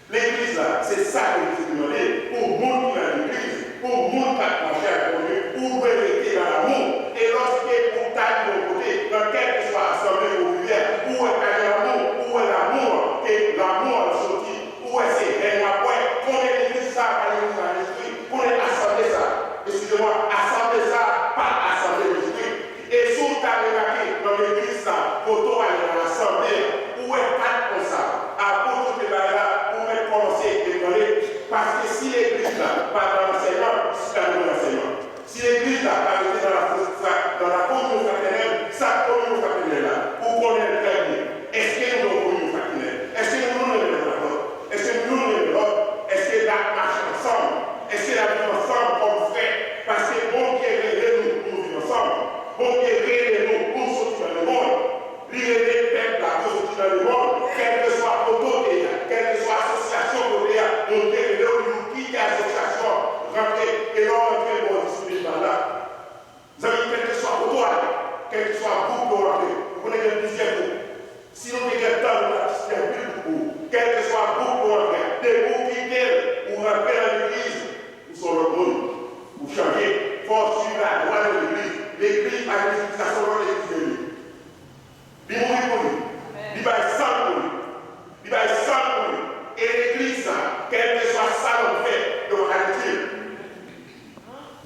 Legliz la, se sa ke Jezikri mande pou moun ki nan legliz, pou moun k ap mache avèk Bondye, ou dwe rete nan lanmou. E lòske ou ta rive yon kote, nan kèlkeswa asanble ou rive a, ou wè pa gen lanmou, ou wè lanmou an, ke lanmou an soti, ou wè se hèn w ap wè, konnen legliz sa a pa legliz pa Jezikri, konnen asanble sa a, eskize mwa, asanble sa a pa asanble Jezikri. E si w ta remake nan legliz sa a, kote w ale nan asanble a, ou wè kat konsa, apot yo te bay la, ou mèt kòmanse ebranle, paske si legliz la pa nan ansèyman, sa nou nan ansèyman. Si legliz la pa rete nan la, nan la kominyon fratènèl, sa kominyon E lè w rantre, bon, w di sou limit la. Zanmi, kèlkeswa kote w ale, kèlkeswa gwoup ke w rantre, ou konnen gen plizyè gwoup. Si nou te gen tan, nou t ap site anpil gwoup pou ou. Kèlkeswa gwoup ke w rantre a, depi w kite l, ou rantre nan legliz, ou se yon lòt moun. Ou chanje. Fò w swiv lalwa de legliz. Legliz pa legliz, sa se yon lòt legliz de li. Li mouri pou li. Li bay san l pou li. Li bay san l pou li. E legliz la, kèlkeswa sa l ap fè, yo pa ka detwi l.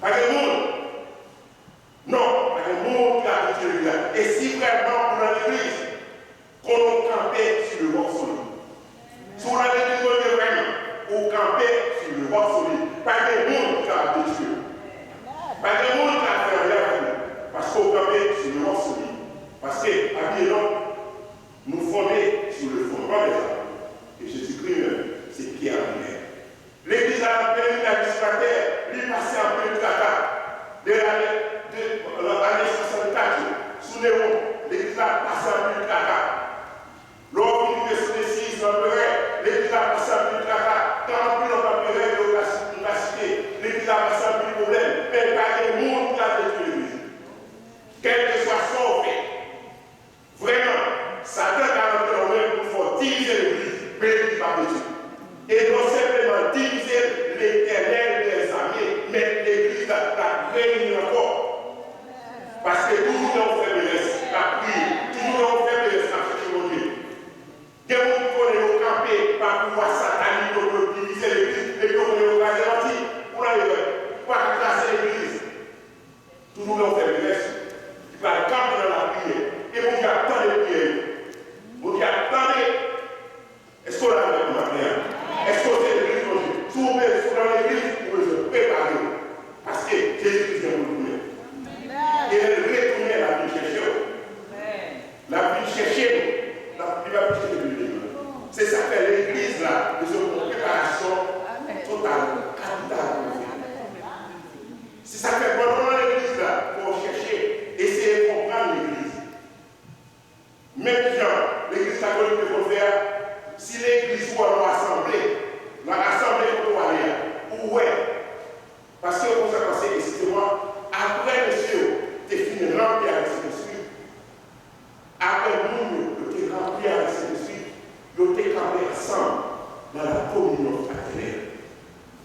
Pa gen moun. Non, pa gen moun ki ka detwi legliz la. E si vrèman ou nan legliz, konnen w kanpe sou le roc solide. Si w nan legliz Bondye vrèman, ou kanpe sou le roc solide. Pa gen moun ki ka detwi w. Pa gen moun ki ka fè anyen avèk ou. Paske w kanpe sou le roc solide. Paske, pa bliye non, nou fonde sou le fondman dè zapo. E Jezikri menm, se pyè angilè. Legliz la nan pèlerinaj misyonatè, li pase anpil traka. De lane, de, ane swasannkat yo, sou Newon, legliz la pase anpil traka. Lè w vin rive sou Desizye, anperè, legliz la pase anpil traka. Gen anpil lòt anperè ke nou ka si-, nou ka site. Legliz la pase anpil pwoblèm, men pa gen moun ki ka detwi legliz. Kèlkeswa sa w fè, vrèman, Satan ka rantre nan w menm pou l fè w divize legliz, men legliz p ap detwi. E non senpleman divize l, Letènèl dèzame mèt legliz la, l ap reyini ankò. Paske toujou lè w fèb, rès, l ap priye. Toujou lè w fèb, rès, l ap chèche Bondye. Gen moun ki konnen yo kanpe pa pouvwa satanik yo pou yo divize legliz, epi yo konnen yo kraze manti. Ou nan erè. Ou pa ka kraze legliz. Toujou gen yon fèb rès ki pral kanpe nan lapriyè. E Bondye ap tande priyè yo. Bondye ap tande. Èske w la avèk mwen maten an? Èske w se legliz Bondye? Si w bezwen, si w nan legliz, ou bezwen prepare w. Paske Jezikri gen pou l tounen. E lè l retounen, l ap vin chèche w. L ap vin chèche nou. L ap, li p ap vin chèche bilemen. Se sa k fè legliz la bezwen pran preparasyon total, kapital pou l vini. Se sa k fè pandan w nan legliz la, fò w chèche eseye konprann legliz. Menm jan legliz katolik te konn fè a, si legliz ou an nan asanble, nan asanble kote w ale a, ou wè. Paske konsa k pase, eskize mwa, apre mesye yo te fin ranpli avèk Sentespri, apre moun yo, yo te ranpli avèk Sentespri, yo te kanpe ansanm nan la kominyon fratènèl.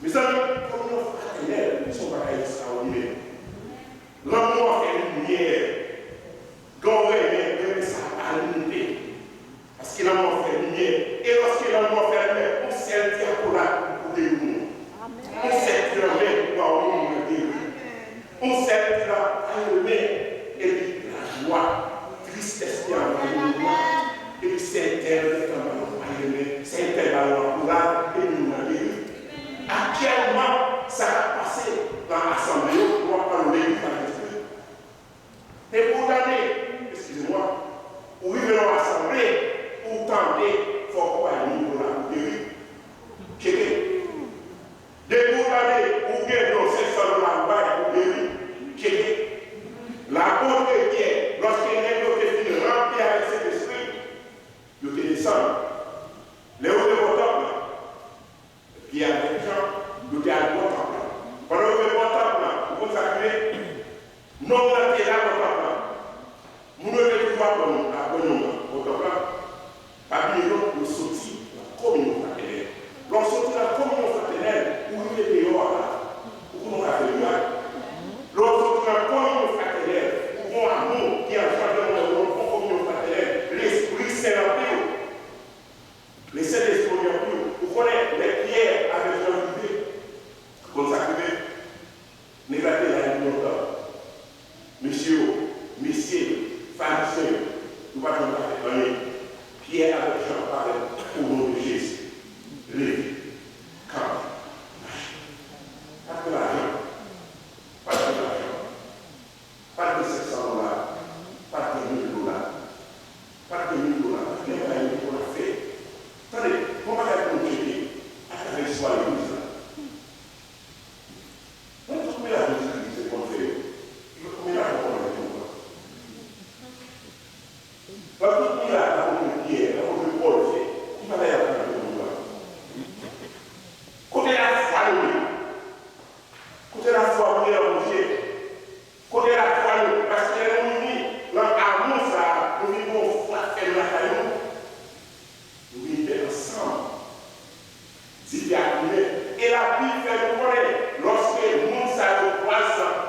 Mezanmi, kominyon fratènèl, se yon bagay ekstraòdinè. Lanmou an fè limyè. Lè w renmen, renmen sa a pa limite. Paske lanmou an fè limyè. E lòske lanmou an fè limyè, yon sèl dyakola pou kouvri yon moun. Yon sèl ti lanmè pou ba yon moun geri. Yon sèl ti la, pa renmen. Epi lajwa, tristès ki anvayi moun nan. Epi sètèl ki anvayi moun, pa renmen. Sètèl ba yon akouraj, epi moun nan geri. Aktyèlman, sa k ap pase nan asanble yo, nou ap pale legliz ak lespri. Depi w tande, eskize mwa, ou rive nan yon asanble, ou tande, fòk ou bay moun yo la pou geri. Tcheke. Depi w tande, ou gen don senk san dola ou bay pou geri. Tcheke. Lapot Pyè, lòske nèg yo te fin ranpli avèk Sentespri, yo te desann. Lè yo te bò tanp lan, Pyè avèk Jan, yo te al bò tanp lan. Pandan yo te bò tanp lan, ou konn sa k rive? Nonm nan te la bò tanp lan. Moun yo te toujou ap wè nonm, ap wè nonm nan bò tanp lan. Pa bliye non, yo soti nan kominyon fratènèl. Lè w soti nan kominyon fratènèl, ou rive deyò a la, ou konnen w ka fè mirak. Lè w soti nan kominyon fratènèl, ou gen yon amou ki anjandre nan yon bon kominyon fratènèl, Lespri Sen ranpli w. Lesentespri ranpli w. Ou konnen, lè Pyè avèk Jan rive, ou konn sa k rive? Nèg la te la depi lontan. Mesye yo, mesye yo, Farizyen yo, yo pa t janm ka fè anyen. Pyè avèk Jan parèt, au nom de Jésus. Leve, kanpe, mache. Pa t gen lajan. Pa t gen lajan. Pa t gen senk san dola. Pa t gen mil dola. Pa t gen mil dola. Pa t gen bagay mil dola fè. Tande, yon bagay pou nou tcheke atravè istwa legliz la. Mwen di w konbyen lajan Jezikri te konn fè yo? Konbyen lajan w konnen?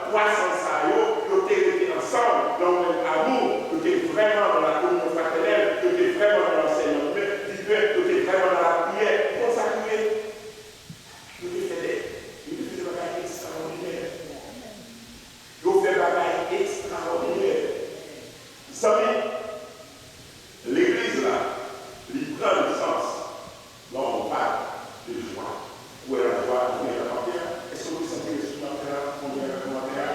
Twa sans sa yo, yo te rete ansanm nan yon menm amou, yo te vrèman nan la kominyon fratènèl, yo te vrèman nan lansèyman diven, yo te vrèman nan lapriyè. Ou konn sa ki rive? Yo te fè de, yo te fè de bagay ekstraòdinè. Yo fè bagay ekstraòdinè. Zanmi, legliz la, li pran nesans nan yon vag de jwa. Ou wè lajwa nan kòmantè a? Èske w te santi l sou kòmantè a, kòmantè a, kòmantè a?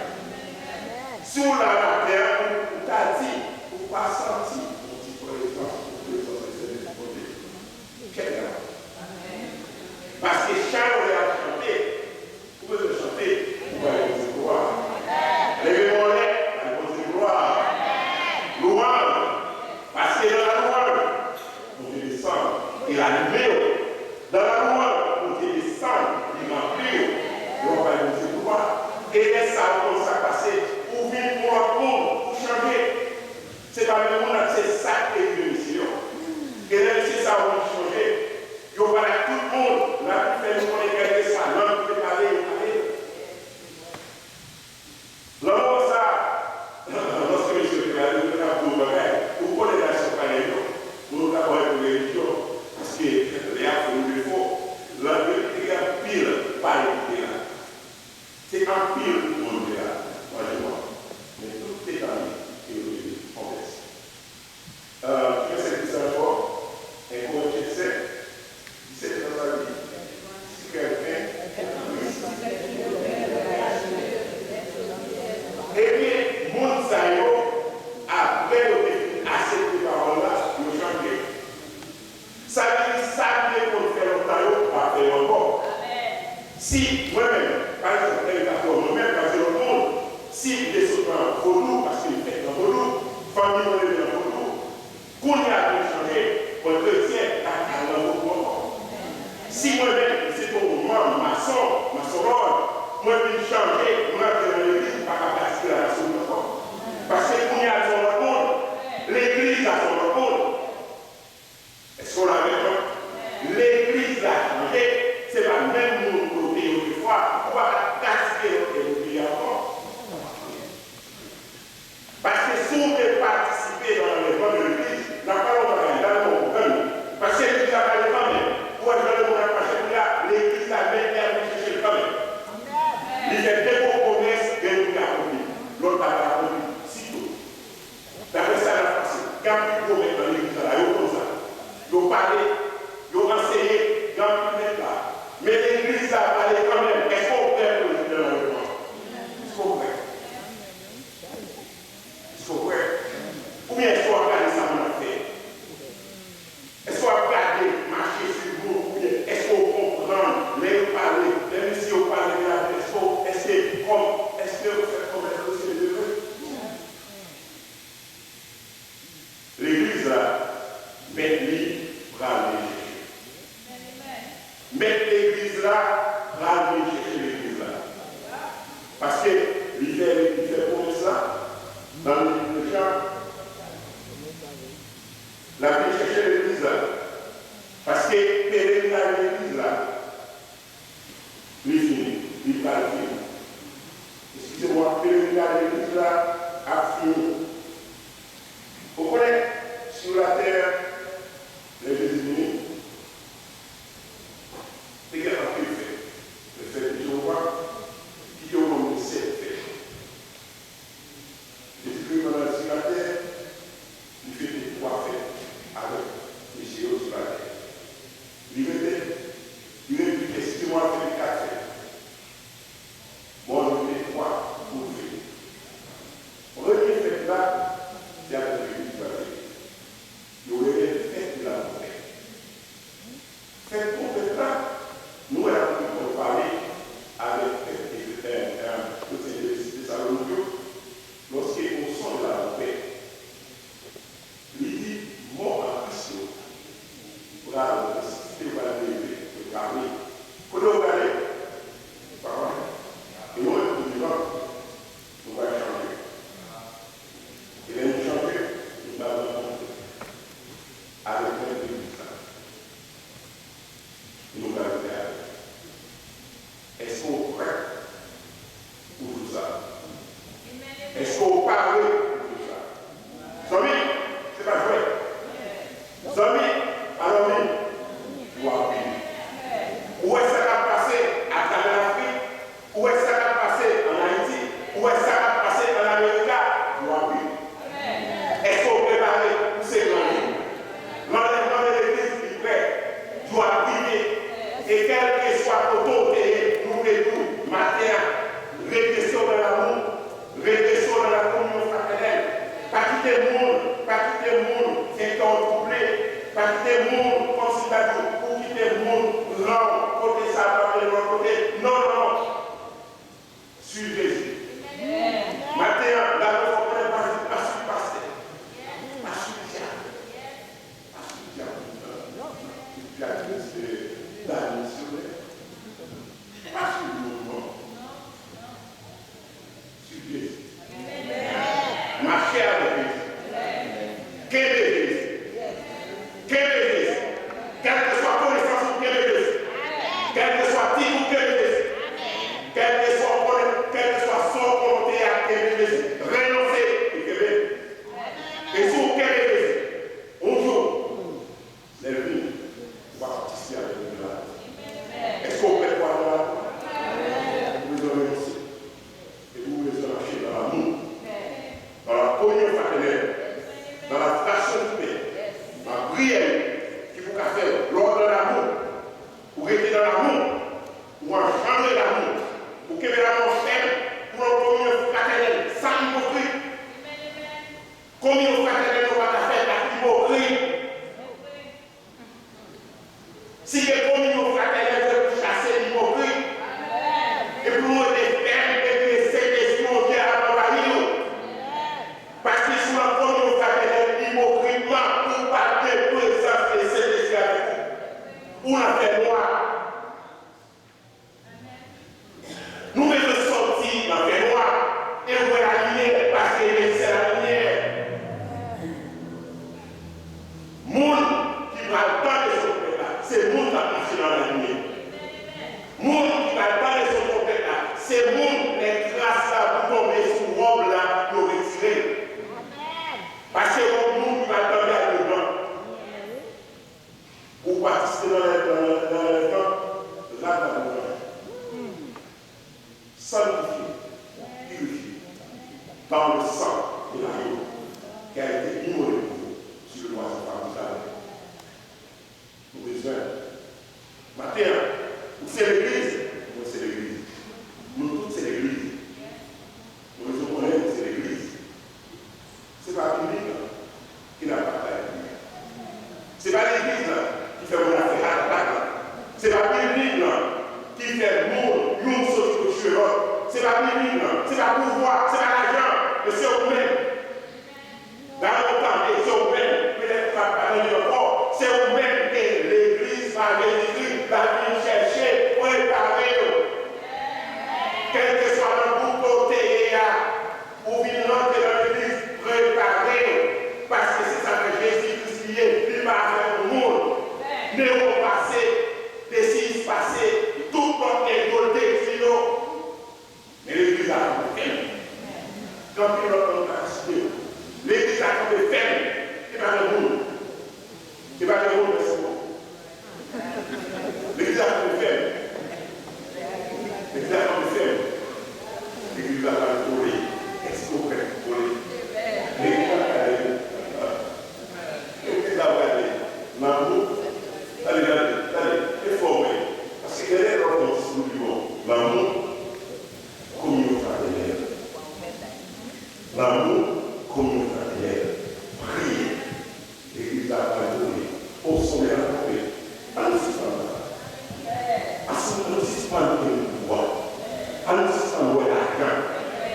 Si w la atè a, ou, ou ta di, ou pa santi yon ti prezans, yon prezans Lesenyè Bondye. Kèt la. Paske chay yo lè ap chante, ou bezwen chante pou bay Bondye glwa. Leve men w anlè, bay Bondye glwa. Lwanj. Paske nan lalwanj, Bondye desann, e l anime w. Nan lalwanj, Bondye desann, li ranpli w. Lè w bay Bondye glwa. E lè sa a, ou konn sa k pase, ou vin yon lòt moun, ou chanje. Se pa menm moun nan, se sa k te rive mesye yo. E lè mesye sa yo vin chanje, yo pale ak tout moun, Labib fè nou konnen kèlkeswa lang yo te pale, yo pale. Lanmò sa, lòske mesye yo te la, yo te ap di yon bagay, ou konnen nasyon payèn yo, moun yo ta pale pou relijyon, paske lè y ap fè yon defo, lang yo te gen anpil pale ki te la. Se anpil moun te la nan jou an, men tout te tande ke yo te konvèse. Ki vèsè ki di sa ankò? En Korentyen senk, disèt, sa sa di? Si kèlken. Ebyen, moun sa yo, apre yo te fin aksepte pawòl la, yo chanje. Sa vle di, sa m te konn fè lontan yo, m p ap fè yo ankò. Si mwen menm, pa egzanp, lè yo ta fè w, mwen menm, m ap di lòt moun, si m te sot nan vodou, paske m fèt nan vodou, fanmi mwen leve nan vodou, kounye a pou m chanje, mwen kretyen, m pa ka al nan vodou ankò. Si mwen menm, m se te yon manm mason, masonlòj, mwen vin chanje, mwen rantre nan legliz, m pa ka pratike lamasoni ankò. Paske kounye a se yon lòt moun, legliz la se yon lòt moun. Èske w la avèk mwen? Legliz la chanje. Se pa menm moun ou te ye otrefwa. Ou pa ka pratike lòt lè ou te ye ankò. Paske si w te patisipe nan anlèvman de legliz, n ap pale yon bagay la, nou konprann. Paske legliz la pale kanmenm. Ou wè jan lemonn ap mache kounye a, legliz la mèt li ap vin chèche l kanmenm. Li fè de gwo pwomès, gen youn ki akonpli, lòt la pa akonpli. Sitou. Daprè sa n ap pase, gen anpil pwomès nan legliz la, yo konn sa. Yo pale, yo anseye, gen anpil mèt la. Men legliz la pale kanmenm. Èske w prè pou legliz la nan lòt mwa? Èske w prè? Èske w prè? Oubyen èske w ap gade sa moun ap fè? Èske w ap gade, mache swiv moun, oubyen èske w konprann lè yo pale, lè mesye yo pale de lavi, èske w, èske kòm, èske w fè kòm èske w se de vre? Legliz la, mèt li pral vin chèche. Mèt legliz la pral vin chèche legliz la. Paske li fè, li fè pwomès la nan liv de Jan. L ap vin chèche legliz la. Paske pelerinaj legliz la, li fini, li pral fini. Eskize mwa, pelerinaj legliz la ap fini. Ou konnen, sou latè, lè Jezi vini, te gen anpil fèt. Men fèt de Jewova, ki te yon nonb de sèt fèt. Jezikri, pandan l sou latè, li fete twa fèt avèk mesye yo sou latè. Li rete, li rete, eskize mwa, fete kat fèt. Bon, li fete twa pou l fete. Premye fèt la, par le sang de l'agneau qui a été immolé pour vous sur le bois de Calvaire. Nou bezwen. Maten an, ou se legliz, mwen se legliz. Nou tout se legliz. Nou bezwen konnen nou se legliz. Se pa piblik lan ki nan batay pou li. Se pa legliz lan ki fè moun ap fè hatabak lan. Se pa piblik lan ki fè moun youn soti pou tiye lòt. Se pa piblik lan, se pa pouvwa, se pa lajan, men se ou menm. Gade w tande, se ou menm, petèt ou pa, pa tande ankò, se ou menm ke legliz pa Jezikri, l ap vin chèche, prepare w. Kèlkeswa nan bout kote w te ye a, ou vin rantre nan legliz, prepare w. Paske se sa ke Jezikri ye, li pa avèk moun. Newo pase, Desiyis pase, tout lòt nèg yo, l detwi yo. Men legliz la kanpe fèm. Gen anpil lòt moun ki ka site yo. Legliz la kanpe fèm. E pa gen moun. E pa gen moun, mèsi bòkò. Legliz la kanpe fèm. Legliz la kanpe fèm. Legliz la pral vole. Èske w prè pou vole? Legliz la pral vole. Legliz la pral vole. Lanmou. Tande, tande, tande. E fò mwen. Paske genlè lè w fè yon diskou pi bon. Lanmou. Kominyon fratènèl. Lanmou, kominyon fratènèl. Priyè. Legliz la pral vole. O, sonmè a kanpe. Ann sispann sa. Ann sispann, ann sispann kenbe pouvwa. Ann sispann wè lajan.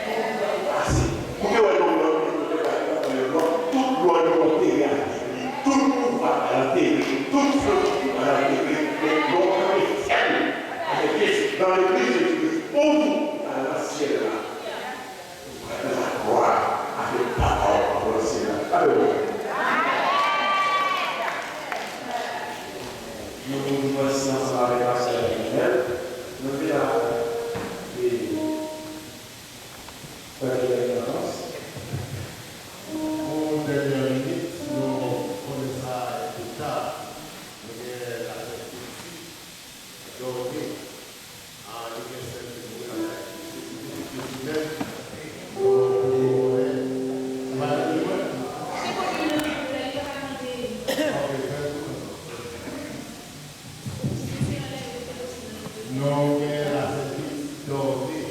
Tout sa ki pase. Ou te wè yon lòt, tout lòt yo antere avèk li. Tout pouvwa pral antere. Tout filozofi pral antere. Men lè w kanpe fèm avèk Jezi, nan legliz Jezi Kris, ou, ou pral nan syèl la. Ou pral nan laglwa avèk Papa w nan syèl la. Alelouya. Nou, nou, nou, nou, ansanm avèk pastè Jovenel, nou te la, e, Fè dènye anons. Pou dènye minit, nou konnen sa enpou ta. Nou gen lasèvitris Dormi. A, li gen sèl ki mouri an Ayiti. Se pou pitit li menm. Donk, nou konnen. Ou pa tande mwen? Ok, fè l tou. Nou gen lasèvitris Dormi.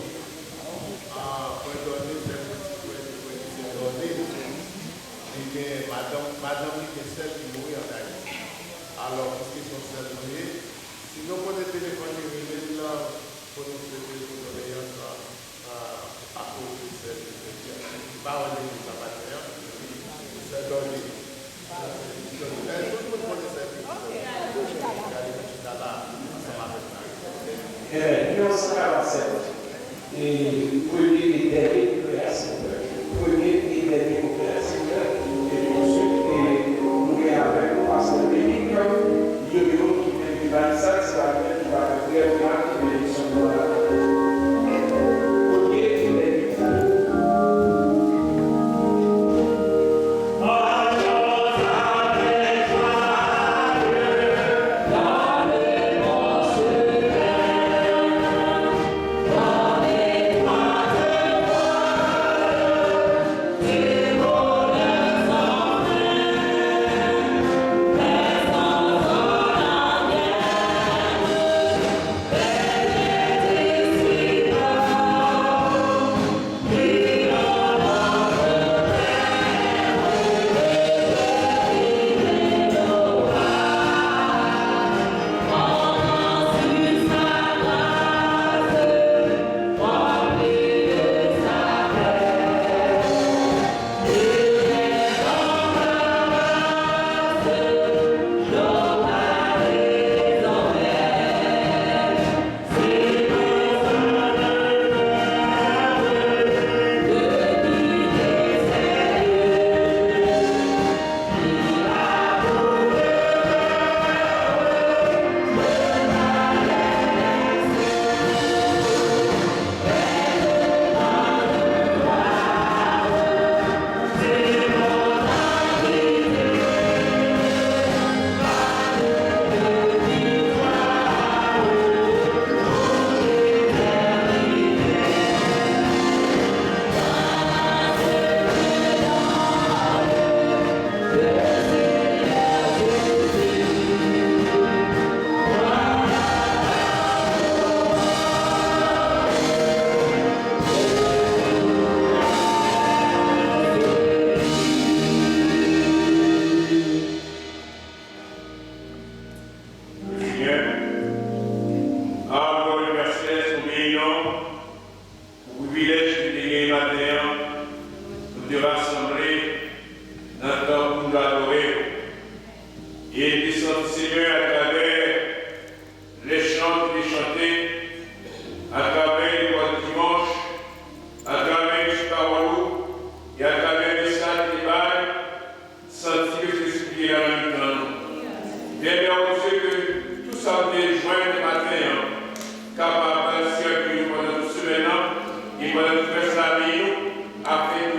Ah, frè Dormi, frè pitit, frè, frè Christian Dormi. Li gen madanm, madanm li gen sèl ki mouri an Ayiti. Alò, piske se yon sèl nou ye, si nou konnen telefòn li, rele l pou nou swete l kondoleyans. Ah, akoz de sèl, li pa wè legliz la maten an, sè Dòde. Eh, tout moun konnen sè Dòde. Gade nou chita la ansanm avèk Marie. Ebyen, nimewo san karannsèt. E premye e dènye koupè a, silvouplè. Premye e dènye koupè a, silvouplè. E tou swit, e nou gen avèk nou pastè Denis. Yo di nou ki te viv Ayisal, se pa li menm ki pa fè prèv la, ki benediksyon nou an la. Premye e dènye. Maten an, nou te rasanble nan tanp pou nou adore w. E te santi, Senyè, atravè lè chan ki te chante, atravè lekòl dimanch, atravè ti pawòl ou, e atravè mesaj ki te bay, santi ke Sentespri te la nan mitan nou. Pèmèt, Bondye, ke tout sa nou te jwenn nan maten an kapab sèvi nou pandan tout semèn nan e pandan tout rès lavi nou, afin